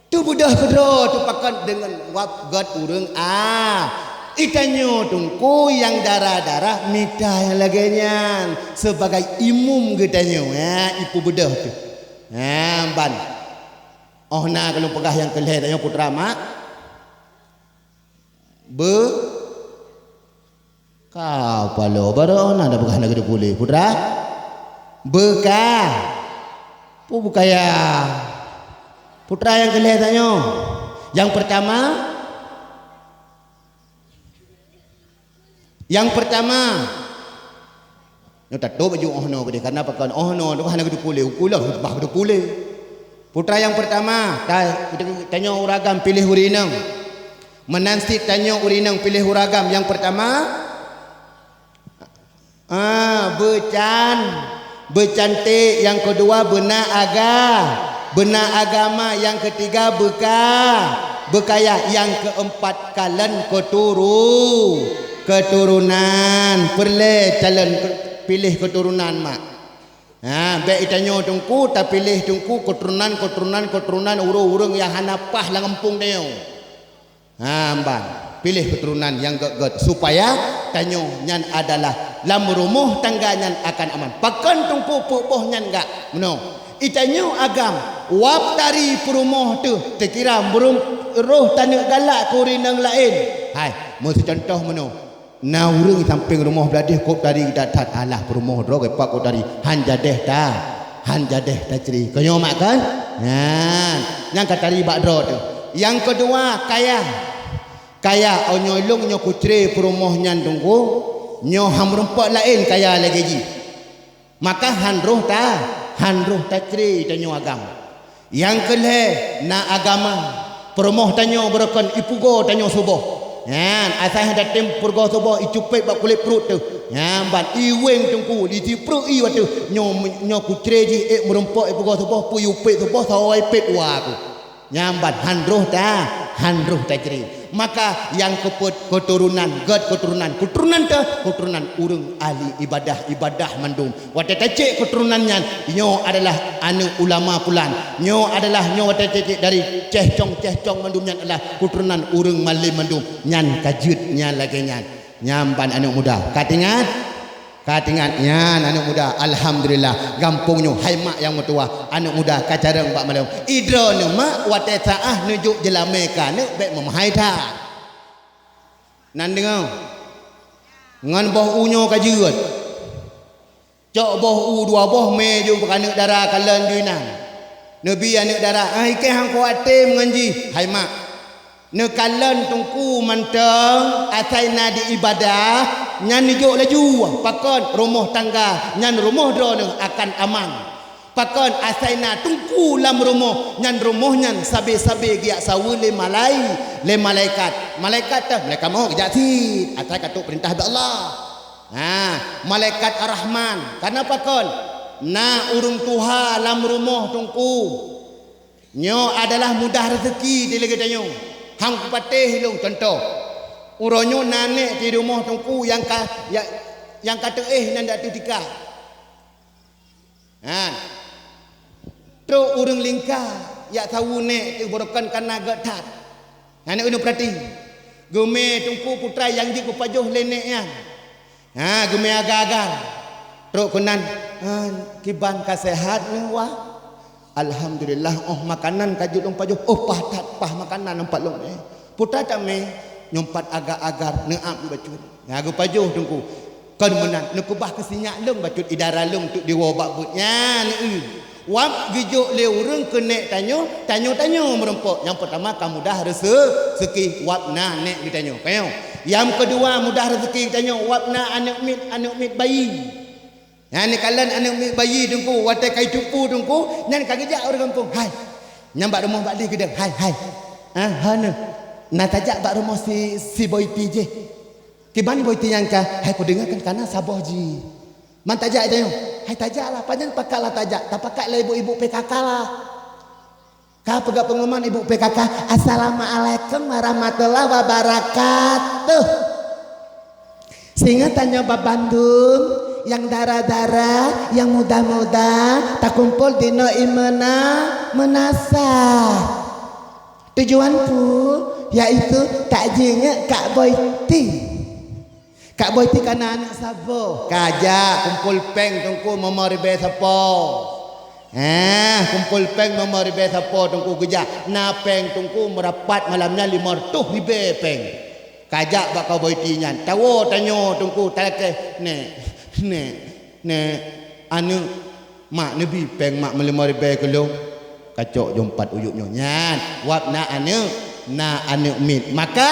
Teubeudôh keudroe teupakon deungon wab gét ureuëng a. Itanyoe teungku nyang dara-dara mita nyang lagée nyan sebagai imum geutanyoe, ha, ipeubeudôh teuh. Ha, ban. Oh na keuneuk peugah nyang keu lhée tanyoe putra mak. Be Ka paloe baroe na da peugah lagée puléh, putra. Beuka. Pu bukaya. Putra nyang keu lhée tanyoe. Nyang pertama, nyang pertama, nyoe tatôb baju oh noe keudeh, karena pakon oh noe tu hana geutupuléh, uku lom bah geutupuléh. Putra nyang pertama, ta-, tanyoe ureuëng agam piléh ureuëng inong. Meunan cit tanyoe ureuëng inong piléh ureuëng agam. Nyang pertama, ah, beucan, beucanték. Nyang keudua, beuna aga, beuna agama. Nyang keutiga, beuka, beukaya. Nyang keumpat, kalon keuturu-, keuturonan. Peureulée calon ke-, piléh keuturonan mak. Ha, bék itanyoe teungku, tapiléh teungku keuturonan, keuturonan, keuturonan ureuëng-ureuëng nyang hana paih lam gampông tanyoe. Ha, ban, piléh keuturonan nyang gét-gét supaya tanyoe nyan adalah lam rumoh tangga nyan akan aman. Pakon teungku peuet boh nyan gak meunoe? Itanyoe agam, wab tari peurumoh teuh teukira meurum-, roh taneuk galak keu ureuëng nyang laén. Hai, meuseucontoh meunoe. Na ureuëng sampéng rumoh bladeh kôb tari that-that, alah peurumoh droe geupak kôb tari, han jadeh ta, han jadeh tacre. Keu nyoe mak kan? Nyan, nyang ka tari bak droe teuh. Nyang keudua, kaya. Kaya, oh nyoe lôn nyoe kucre peurumoh nyan teungku, nyoe han meurumpok laén kaya lagée jih. Maka han roh ta, han roh tacre tanyoe agam. Nyang keu lhée na agama, peurumoh tanyoe beureukan ipugoe tanyoe suboh. Nyan, asai han tatem peurugoe suboh icupet bak kulét pruet teuh. Nyan ban iweng teungku, di sipreuk ié wateuh nyoe, nyoe kucre jih ék meurumpok ipugoe suboh, peue iupet suboh, sawoe ipet wa ku. Nyan ban han roh ta, han roh tacre. Maka nyang keupeuet keuturonan, gét keuturonan, keuturonan teuh, keuturonan ureuëng ahli ibadah, ibadah mandum. Watée tacek keuturonan nyan, nyoe adalah aneuëk ulama pulan. Nyoe adalah nyoe watée tacek dari ceh cong, ceh cong mandum nyan adalah keuturonan ureuëng malem mandum. Nyan ka jeuet nyan lagée nyan. Nyan ban aneuëk muda. Ka teuingat? Ka teuingat nyan aneuëk muda, alhamdulillah, gampông nyoe hai mak nyang meutuwah, aneuëk muda ka carông bak malém. Idroeneuh mak watée saáh neujok jeulamé keu aneuëk bék meumeuhai that. Nan deungoe, ngon boh u nyoe ka jeuet. Cok boh u dua boh mé jeuet keu aneuëk dara kalon dui nan. Neubi aneuëk dara, "Ai keh hangko até meungon jih, hai mak." Neukalon teungku mantong asai na di ibadah, nyan neujok laju. Pakon? Rumoh tangga nyan rumoh droeneuh akan aman. Pakon? Asai na teungku lam rumoh, nyan rumoh nyan sabe-sabe geujak saweue lé malai-, lé malaikat. Malaikat teuh, malaikat mawöt geujak cit, asai ka trok peurintah bak Allah. Ha, malaikat Ar-Rahman. Karena pakon? Na ureuëng tuha lam rumoh teungku. Nyoe adalah mudah rezeki di lagée tanyoe. Han kupatéh ilong contoh. Uroe nyoe na aneuk di rumoh teungku nyang ka, ya-, nyang ka teuéh nan dak teutika. Trok ureuëng lingka, jak saweue nèk teuh, barokon kana gét that. Nyan ureuëng peurati. Geumè teungku putra nyang jeuet geupajoh lé nèk nyan. Ha, geumè agar-agar. Trok keunan, "Ah, kiban ka seuhat neuh, Wah?" "Alhamdulillah, oh makanan ka jeuet lôn pajoh." "Oh, paih that, paih makanan nyoe pat lôn, eh." Putra tamè, nyoe pat agar-agar, neuab bacut. Nyan geupajoh teungku. Kon meunan, neukeubah keu sinyak lôn bacut, idara lôn teuk diwoe bak beuet nyan, eu. Wab geujok lé ureuëng keu nèk tanyoe, tanyoe-tanyoe meurumpok. Nyang peurtama ka mudah reuse-, rezeki, wab na nèk geutanyoe. Ka nyoe. Nyang keudua mudah rezeki geutanyoe, wab na aneuëk miet, aneuëk miet bayi. Nyan neukalon aneuëk miet bayi teungku, watèe ka jiteupeue teungku, nyan ka geujak ureuëng gampông. "Hai, nyan bak rumoh bak lé keudéh. Hai, hai. Ah, hana. Na tajak bak rumoh si, si Boiti jih." "Kiban Boiti nyan ka?" "Hai, kudeungoe kan kana saboh jih." "Man tajak tanyoe?" "Hai, tajak lah, pajan pakat lah tajak, tapakat lé ibu-ibu P K K lah." Ka peugah pengumuman ibu P K K, "Assalamualaikum warahmatullahi wabarakatuh. Singoh tanyoe babandum, nyang dara-dara, nyang muda-muda, takumpol dinoe imeuna meunasah." Tujuan peue? Yaitu tajingeuk Kak Boiti. Kak Boiti kana aneuëk saboh. Kajak kumpol péng teungku meumè ribèe sapo. Eh, kumpol péng meumè ribèe sapo teungku geujak. Na péng teungku meurapat malam nyan limong reutôh ribèe péng. Kajak bak Kak Boiti nyan. Tawoe tanyoe teungku talakèe. Nèk, nèk, nèk, aneuëk. Mak, neubi péng mak meulimong ribèe keu lôn. Kacok jumpat uyuek nyoe. Nyan, wab na aneuëk, na aneuëk miet. Maka,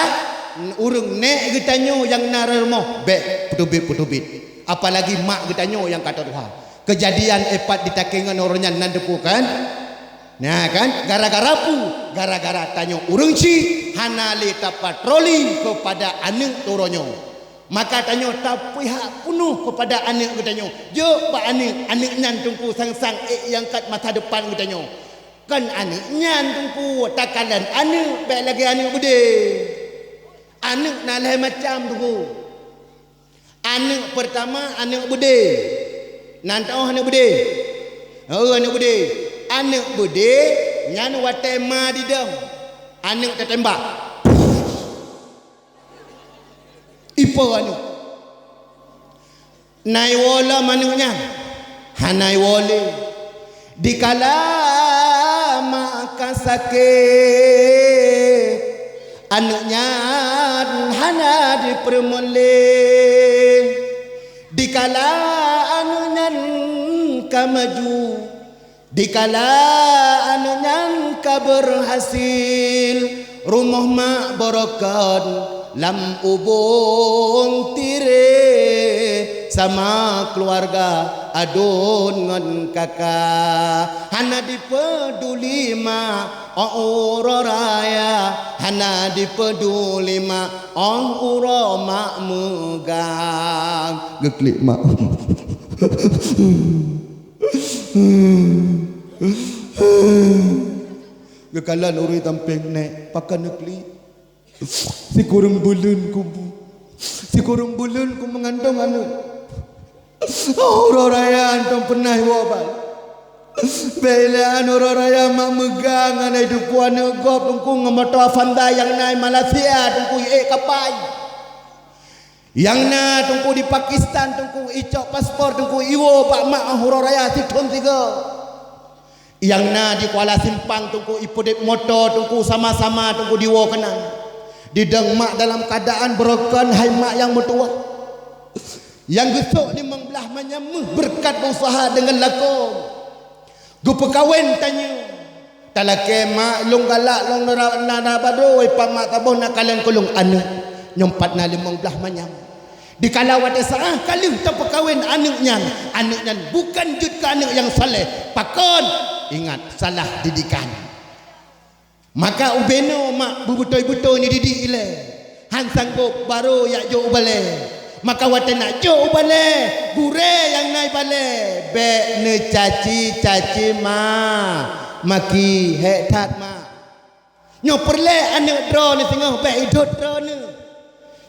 ureuëng nèk geutanyoe nyang na rumoh, bèk peuteubiet-peuteubiet. Apalagi mak geutanyoe nyang ka tuha. Keujadian ipat ditakèe ngon uroe nyan nan teupeu kan? Na kan? Gara-gara peue? Gara-gara tanyoe ureuëng chik hana lé tapatroli keupada aneuëk uroe nyoe. Maka tanyoe tapihak peunoh keupada aneuëk geutanyoe. Jok bak aneuëk, aneuëk nyan teungku sang-sang ék nyang kat masa depan geutanyoe. Kon aneuëk nyan teungku, takalon aneuëk bèk lagèe aneuëk beudé. Aneuëk na lhèe macam teungku. Aneuëk peurtama aneuëk beudé. Nan teuh aneuëk beudé. Heueh, aneuëk beudé. Aneuëk beudé nyan watèe ma didong, aneuëk tatembak. Ipo aneuëk. Na iwoe lom aneuëk nyan? Hana iwoe lé. Dikala mak ka sakét, aneuëk nyan hana jipeureumeun lé. Dikala aneuëk nyan ka maju, dikala aneuëk nyan ka beurhasil, rumoh mak barokon lam ubông tirée sama keuluwarga aduen ngon kaka. Hana jipeuduli mak óh uroe raya, hana jipeuduli mak óh uroe mak meugang. Geuklik mak. Geukalon ureuëng tampéng nèk, pakon neuklik. Sikureueng buleuen ku, sikureueng buleuen ku meungandong aneuëk. Uroe raya hantom peunah iwoe bak. Bèk ilée uroe raya mak meugang hana jiteupeue aneuëk gob teungku ngon moto Avanza nyang na i Malaysia teungku, iék kapai. Nyang na teungku di Pakistan teungku, icok paspor teungku, iwoe bak mak uroe raya sithon sigoe. Nyang na di Kuala Simpang teungku, ipeudép moto teungku, sama-sama teungku diwoe keunan. Didong mak dalam keuadaan barokon, hai mak nyang meutuwah. Nyang geusok limong blaih manyam meuh beureukat beusaha deungon lakoe. Geupeukawen tanyoe. Talakée mak, lôn galak lôn nara-, nara badroe, ipat mak saboh na kalon keu lôn aneuëk. Nyoe pat na limong blaih manyam. Dikala watée saát ka lheueh tapeukawen aneuëk nyan, aneuëk nyan bukon jeuet keu aneuëk nyang saleh. Pakon? Ingat, salah didikan. Maka ubé nyoe mak beubeutôi-beutôi neudidik ilée. Han sanggob barô jak jok u balée. Maka watée nak jok u balée, gurée nyang na i balée, bèk neucaci-caci ma. Maki, hék that mak. Nyoe peureulée aneuëk droeneuh singoh bèk idhôt droeneuh.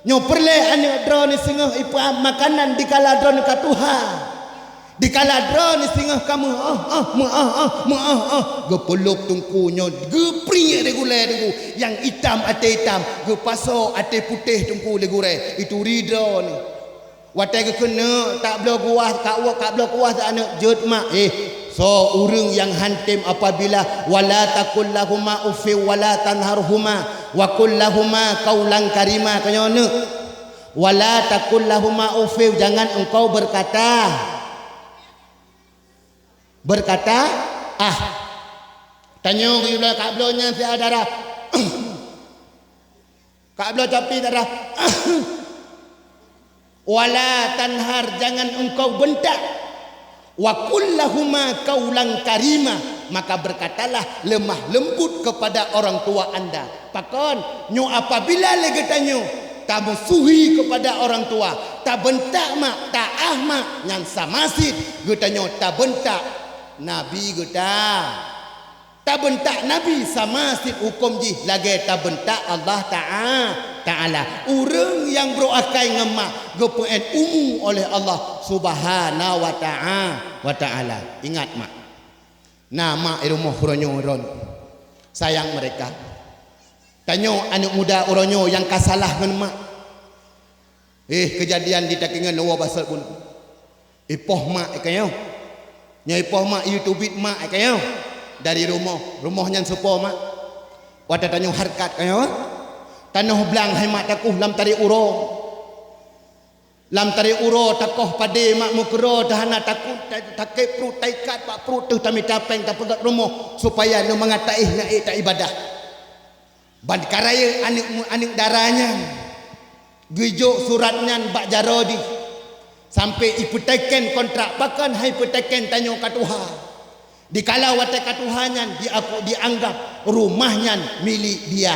Nyoe peureulée aneuëk droeneuh singoh ipeuab makanan dikala droeneuh ka tuha. Dikala droeneuh singoh ka meu'oh-oh, meu'oh-oh, meu'oh-oh, geupeulop teungku nyoe, geupriek lé gulèe teungku, nyang itam até itam, geupasoe até putéh teungku lé gurèe, ituri droeneuh. Watèe geukheun neuk, tabloe kuah, ka uwak, tabloe kuah, si aneuk, jeuet mak. Eh, soe ureueng nyang han tem apabila, "Wala taqul lahuma uffin wala tanharhuma, wa qul lahuma qaulan karima," ka nyoe neuk. "Wala taqul lahuma uffin," jangan engkau berkata, berkata, "Ah." Tanyoe geuyue bloe, ka bloe nyan si darah. Ka bloe capi darah. "Wala tanhar," jangan engkau bentak. "Wa qul lahuma qaulan karima," maka berkatalah lemah lembut kepada orang tua anda. Pakon? Nyoe apabila lé geutanyoe tamusuhi kepada orang tua, tabentak mak, ta'ah mak, nyan sama cit geutanyoe tabentak Nabi geuta. Tabentak Nabi sama cit huköm jih lagèe tabentak Allah Ta'a-, Ta'ala. Ureueng nyang brôk akai ngon mak geupeu'en umu oleh Allah Subhanahu wa Ta'a-, wa Ta'ala. Ingat mak. Na mak i rumoh uroe nyoe droen. Sayang mereka. Tanyoe aneuk muda uroe nyoe nyang ka salah ngon mak. Eh, keujadian di Takengon woe basot bunoe. Ipoh mak, eh, ka nyoe. Nyoe ipoh mak, yue teubiet mak, eh, ka nyoe. Dari rumoh, rumoh nyan soe po mak. Watèe tanyoe hareukat ka nyoe. Tanoh blang hai mak takoh lam tarek uroe. Lam tarek uroe takoh padé mak meukeurô, teuhana takot, ta-, takét pruet, taikat bak pruet teuh tamita péng tapeugöt rumoh supaya nyoe mangat taéh ngon ék taibadah. Ban ka rayeuk aneuk mu-, aneuk dara nyan geujok surat nyan bak jaroe dih, sampoe ipeuteken kontrak, pakon han ipeuteken tanyoe ka tuha. Dikala watèe ka tuha nyan diaku-, dianggap rumah nyan milék dia.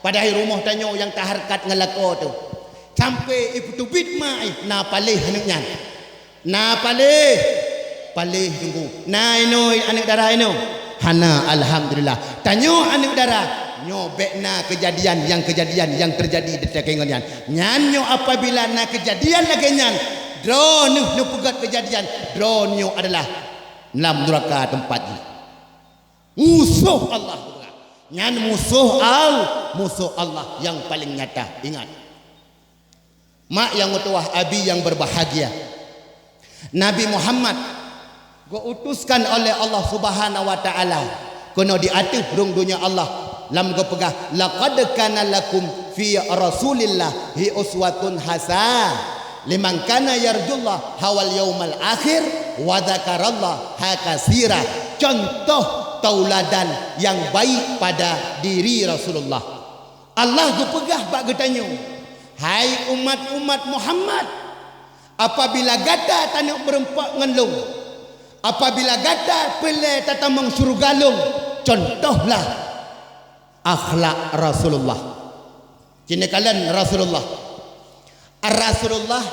Padahai rumoh tanyoe nyang tahareukat ngon lakoe teuh. Sampoe ipeuteubiet mak, eh, na paléh aneuk nyan. Na paléh, paléh teungku. Na inoe aneuk dara inoe? Hana, alhamdulillah. Tanyoe aneuk dara, nyoe bèk na keujadian nyang, keujadian nyang teujadi di Takengon nyan. Nyan nyoe apabila na keujadian lagèe nyan, droeneuh neupeugöt keujadian, droeneuh adalah lam nuraka teumpat jih. Musoh Allah. Nyan musoh Al-, musoh Allah nyang paleng nyata. Ingat. Mak nyang meutuwah, abi nyang berbahagia. Nabi Muhammad geuutuskan oleh Allah Subhanahu wa Ta'ala keunoe di ateueh rhueng donya Allah lam geupeugah, "Laqad kana lakum fi Rasulillahi uswatun hasanah liman kana yarjullaha wal yaumal akhir wa dzakarallaha katsira." Contoh tauladan nyang baik pada diri Rasulullah. Allah geupeugah bak geutanyoe, "Hai umat-umat Muhammad, apabila gata taneuk meureumpok ngon lôn, apabila gata peureulèe tatamong syeuruga lôn, contohlah akhlak Rasulullah." Ci neukalon Rasulullah. Rasulullah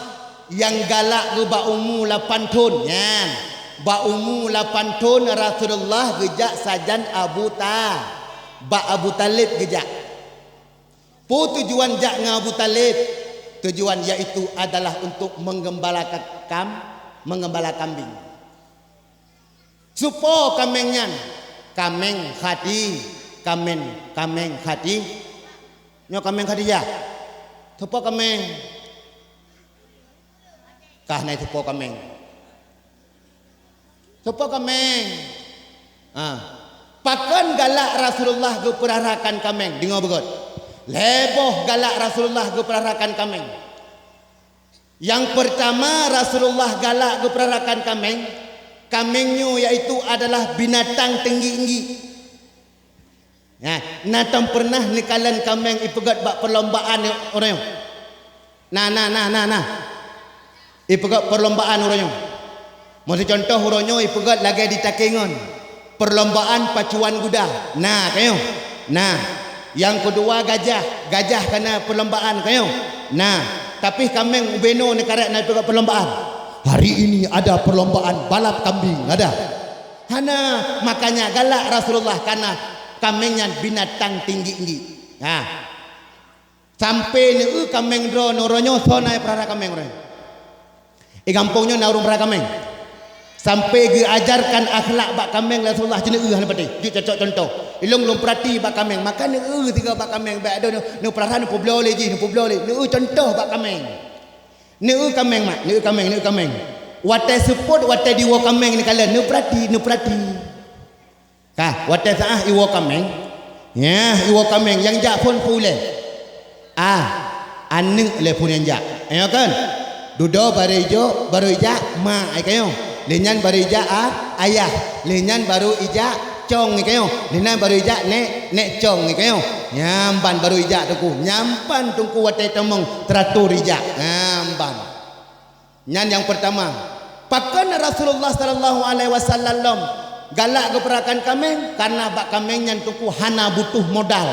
nyang galak geuh bak umu lapan thon, nyan. Bak umu lapan thon Rasulullah geujak sajan Abu Ta-, bak Abu Thalib geujak. Peue tujuan jak ngon Abu Thalib? Tujuan yaitu adalah untuk menggembalakan kam-, menggembala kambing. Soe po kaméng nyan? Kaméng Khadi-, kaméng, kaméng Khadi-, nyoe kaméng Khadijah. Soe po kaméng? Kah na soe po kaméng? Soe po kaméng? Ha. Pakon galak Rasulullah geupeurarakan kaméng? Deungö beugöt. Lhèe boh galak Rasulullah geupeurarakan kaméng. Nyang peurtama Rasulullah galak geupeurarakan kaméng, kaméng nyoe yaitu adalah binatang teunggi-teunggi. Nah, na tom pernah neukalon kaméng ipeugöt bak perlombaan uroe nyoe? Na, na, na, na, na. Ipeugöt perlombaan uroe nyoe. Meuseucontoh uroe nyoe ipeugöt lagèe di Takengon. Perlombaan pacuan guda. Na, ka nyoe. Na. Nyang keudua gajah. Gajah ka na perlombaan, ka nyoe. Na. Tapi kaméng ubé noe neukarek na ipeugöt perlombaan. Hari ini ada perlombaan balap kambing, ada. Hana, makanya galak Rasulullah karena kaméng nyan binatang teunggi-teunggi. Ha. Sampoe neueu kaméng droeneuh uroe nyoe, soe na peurara kaméng uroe nyoe? I gampông nyoe na ureueng peurara kaméng? Sampai geuajarkan akhlak bak kaméng Rasulullah cit, neueu hana patéh. Jeuet cocok contoh. Ilong lôn peurati bak kaméng, maka neueu sigoe bak kaméng, bèk ado neu-, neupeurasa neupeubloe lé jih, neupeubloe lé. Neueu contoh bak kaméng. Neueu kaméng, mak, neueu kaméng, neueu kaméng. Watèe seupôt, watèe diwoe kaméng neukalon, neupeurati, neupeurati. Ka, watèe saát iwoe kaméng. Nyan, iwoe kaméng nyang jak phôn peue ulèe? Ah, aneuk lé phôn nyang jak. Nyo kan? Dudoe barô ijok, barô ijak mak, ai kayong. Lheuh nyan barô ijak, ah, ayah. Lheuh nyan barô ijak cong, ai kayong. Lheuh nyan barô ijak nèk, nèk cong, ai kayong. Nyan ban barô ijak teungku. Nyan ban teungku watèe tamong teratur ijak. Nyan ban. Nyan nyang peurtama. Pakon Rasulullah sallallahu alaihi wasallam galak geupeurakan kaméng? Karena bak kaméng nyan teungku hana butuh modal.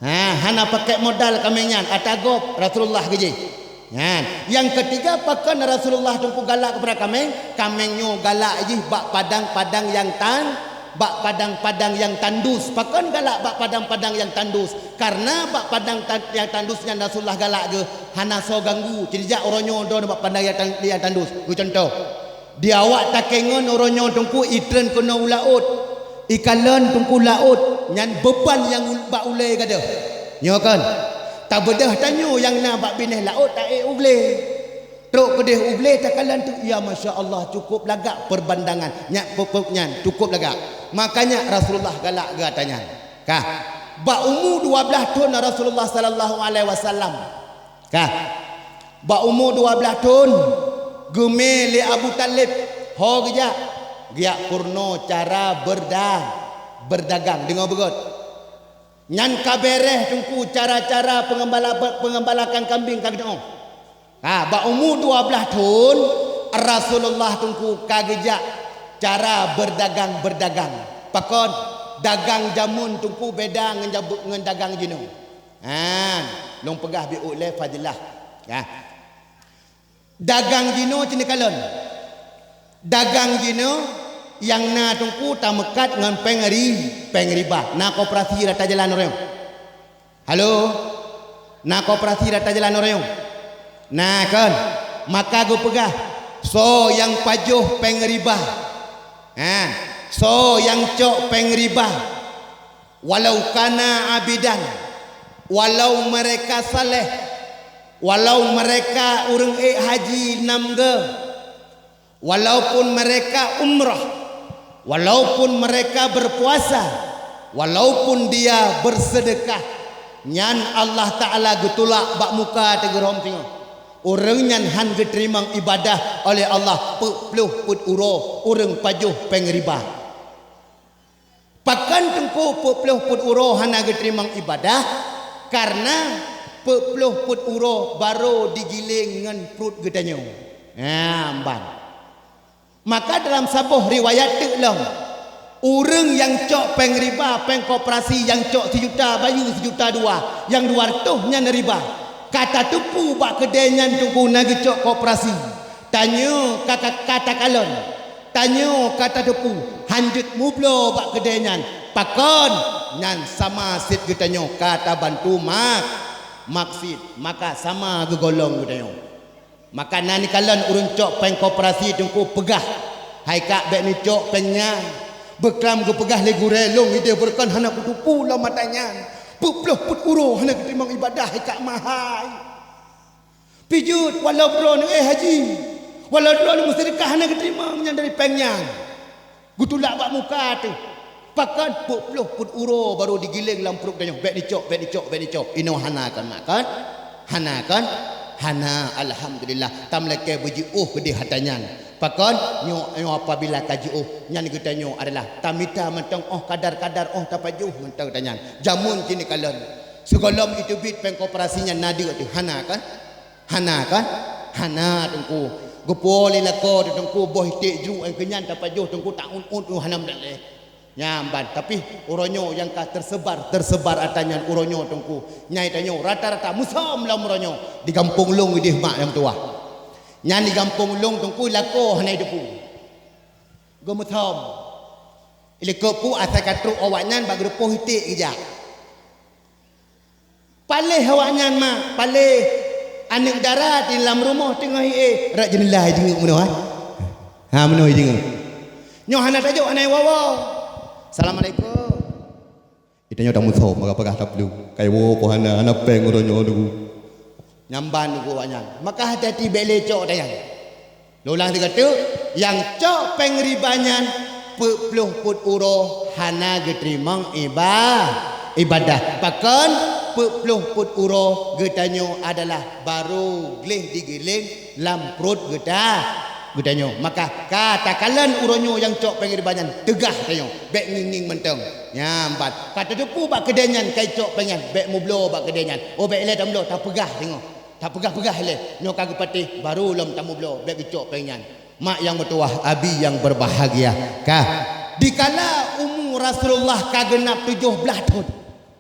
Ha, hana pakèk modal kaméng nyan, atra gob Rasulullah geujih. Nyan. Nyang keutiga, pakon Rasulullah teungku galak geupeurakan kaméng? Kaméng nyoe galak jih bak padang-padang nyang tan-, bak padang-padang nyang tandus. Pakon galak bak padang-padang nyang tandus? Karena bak padang tan-, nyang tandus nyan Rasulullah galak geuh hana soe ganggu. Cit jak uroe nyoe droeneuh bak padang nyang tan-, nyang tandus. Keu contoh, di awak takèe ngon uroe nyoe teungku itreun keunoe u laôt. Ikalon teungku laôt, nyan beuban nyang u-, bak ulèe gadôh. Nyo kan? Tabeudôh tanyoe nyang na bak binéh laôt taék u glé. Trok keudéh u glé takalon teuk, ya masya Allah, cukup lagak peurbandangan. Nyak peuet-peuet nyan, cukup lagak. Makanya Rasulullah galak geuh atra nyan. Ka. Bak umu dua blaih thon Rasulullah sallallahu alaihi wasallam. Ka. Bak umu dua blaih thon, geumé lé Abu Thalib, ho geujak, geujak peurunoe cara beurda-, beurdagang. Deungö beugöt. Nyan ka bèrèh teungku cara-cara peungembala-, peungembalakan kambing ka geutanyoe. Ha, bak umu dua blaih thon, Rasulullah teungku ka geujak cara beurdagang-beurdagang. Pakon? Dagang jameun teungku beda ngon jab-, ngon dagang jinoe. Ha, lôn peugah biôh lé Fadilah. Ya. Dagang jinoe cit neukalon. Dagang jinoe nyang na teungku tameukat ngon péng ri-, péng riba. Na koperasi rata jalan uroe nyoe? Halo? Na koperasi rata jalan uroe nyoe? Na kan? Maka geupeugah, soe nyang pajoh péng riba. Ha, soe nyang cok péng riba. Walau kana abidan, walau mereka saleh, walau mereka ureuëng ék haji nam geuh, walaupun mereka umrah, walaupun mereka berpuasa, walaupun dia bersedekah, nyan Allah Taala geutulak bak muka teugeurom singoh. Ureuëng nyan han geuteurimong ibadah oleh Allah peuet ploh peuet uroe ureuëng pajoh péng riba. Pakon teungku peuet ploh peuet uroe hana geuteurimong ibadah? Karena peuet ploh peuet uroe barô digiléng ngon pruet geutanyoe. Nyan ban. Maka dalam saboh riwayat teuk lom, ureuëng nyang cok péng riba, péng koperasi nyang cok sijuta bayeue sijuta dua, nyang dua reutôh nyan riba. Ka tateupeue bak keudè nyan teungku na geucok koperasi. Tanyoe ka, ka, ka takalon, tanyoe ka tateupeue, han jeuet mubloe bak keudè nyan. Pakon? Nyan sama cit geutanyoe ka tabantu mak-, maksiet, maka sama geugolong geutanyoe. Maka na neukalon ureuëng cok péng koperasi teungku peugah, "Hai kak, bèk neucok péng nyan." Beuklam geupeugah lé gurèe, "Lôn idéh beureukan hana kuteupeue lom atra nyan. Peuet ploh peuet uroe hana geuteurimong ibadah, hai kak mahai." Pih jeuet, walau droeneuh ék haji, walau droeneuh meuseudeukah hana geuteurimong nyan dari péng nyan. Geutulak bak muka teuh. Pakon peuet ploh peuet uroe barô digiléng lam pruet geutanyoe. Bèk neucok, bèk neucok, bèk neucok. Inoe hana kon, mak kon? Hana kon? Hana, alhamdulillah. Tameulakèe beujiôh keudéh atra nyan. Pakon? Nyoe, nyoe apabila ka jiôh, nyan geutanyoe adalah tamita mantong óh kadar-kadar óh tapajoh mantong atra nyan. Jameun keuneuk kalon. Sigohlom iteubiet péng koperasi nyan na deuk teuh. Hana kon? Hana kan? Hana teungku. Geupuwoe lé lakoe teuh teungku, boh iték jru, eh, keunyan tapajoh teungku, ta-uet-uet, uh, hana meudaleh. Nyan ban, tapi uroe nyoe nyang ka teuseubar, teuseubar atra nyan uroe nyoe teungku. Nyai tanyoe rata-rata meusöm lom uroe nyoe di gampông lôn idéh mak nyang tuha. Nyan di gampông lôn teungku lakoe hana jiteupeue. Geumeusöm. Ilikot peue asai ka trok awaknyan bak geureupoh iték geujak. Paléh awaknyan mak, paléh. Aneuk dara di lam rumoh teungoh ié, rot jeuneulah jingeuek meunoe, ha? Ha, meunoe deungoe. Nyoe hana tajok, hana woe-woe. Assalamualaikum. Geutanyoe tamusoe, maka peugah tablu. Kai woe po hana, hana péng uroe nyoe dulu. Nyamban dulu awaknyan. Maka hati-hati bék lé cok tanyan. Lôn ulang sigoe teuk, nyang cok péng riba nyan peuet ploh peuet uroe hana geuteurimong iba-, ibadah. Pakon peuet ploh peuet uroe geutanyoe adalah barô gleh digiléng lam pruet geuta-, geutanyoe. Maka ka takalon uroe nyoe nyang cok péng riba nyan, teugah tanyoe, bék ngieng-ngieng mantong. Nyan ban. Ka tateupeue bak keudè nyan ka icok péng nyan, bék mubloe bak keudè nyan. Oh, bék ilée tamubloe, tapeugah singoh. Tapeugah-peugah ilée, nyoe ka geupatéh, barô lom tamubloe, bék geucok péng nyan. Mak nyang meutuwah, abi nyang berbahagia, ka. Dikala umu Rasulullah ka geunap tujoh blaih thon.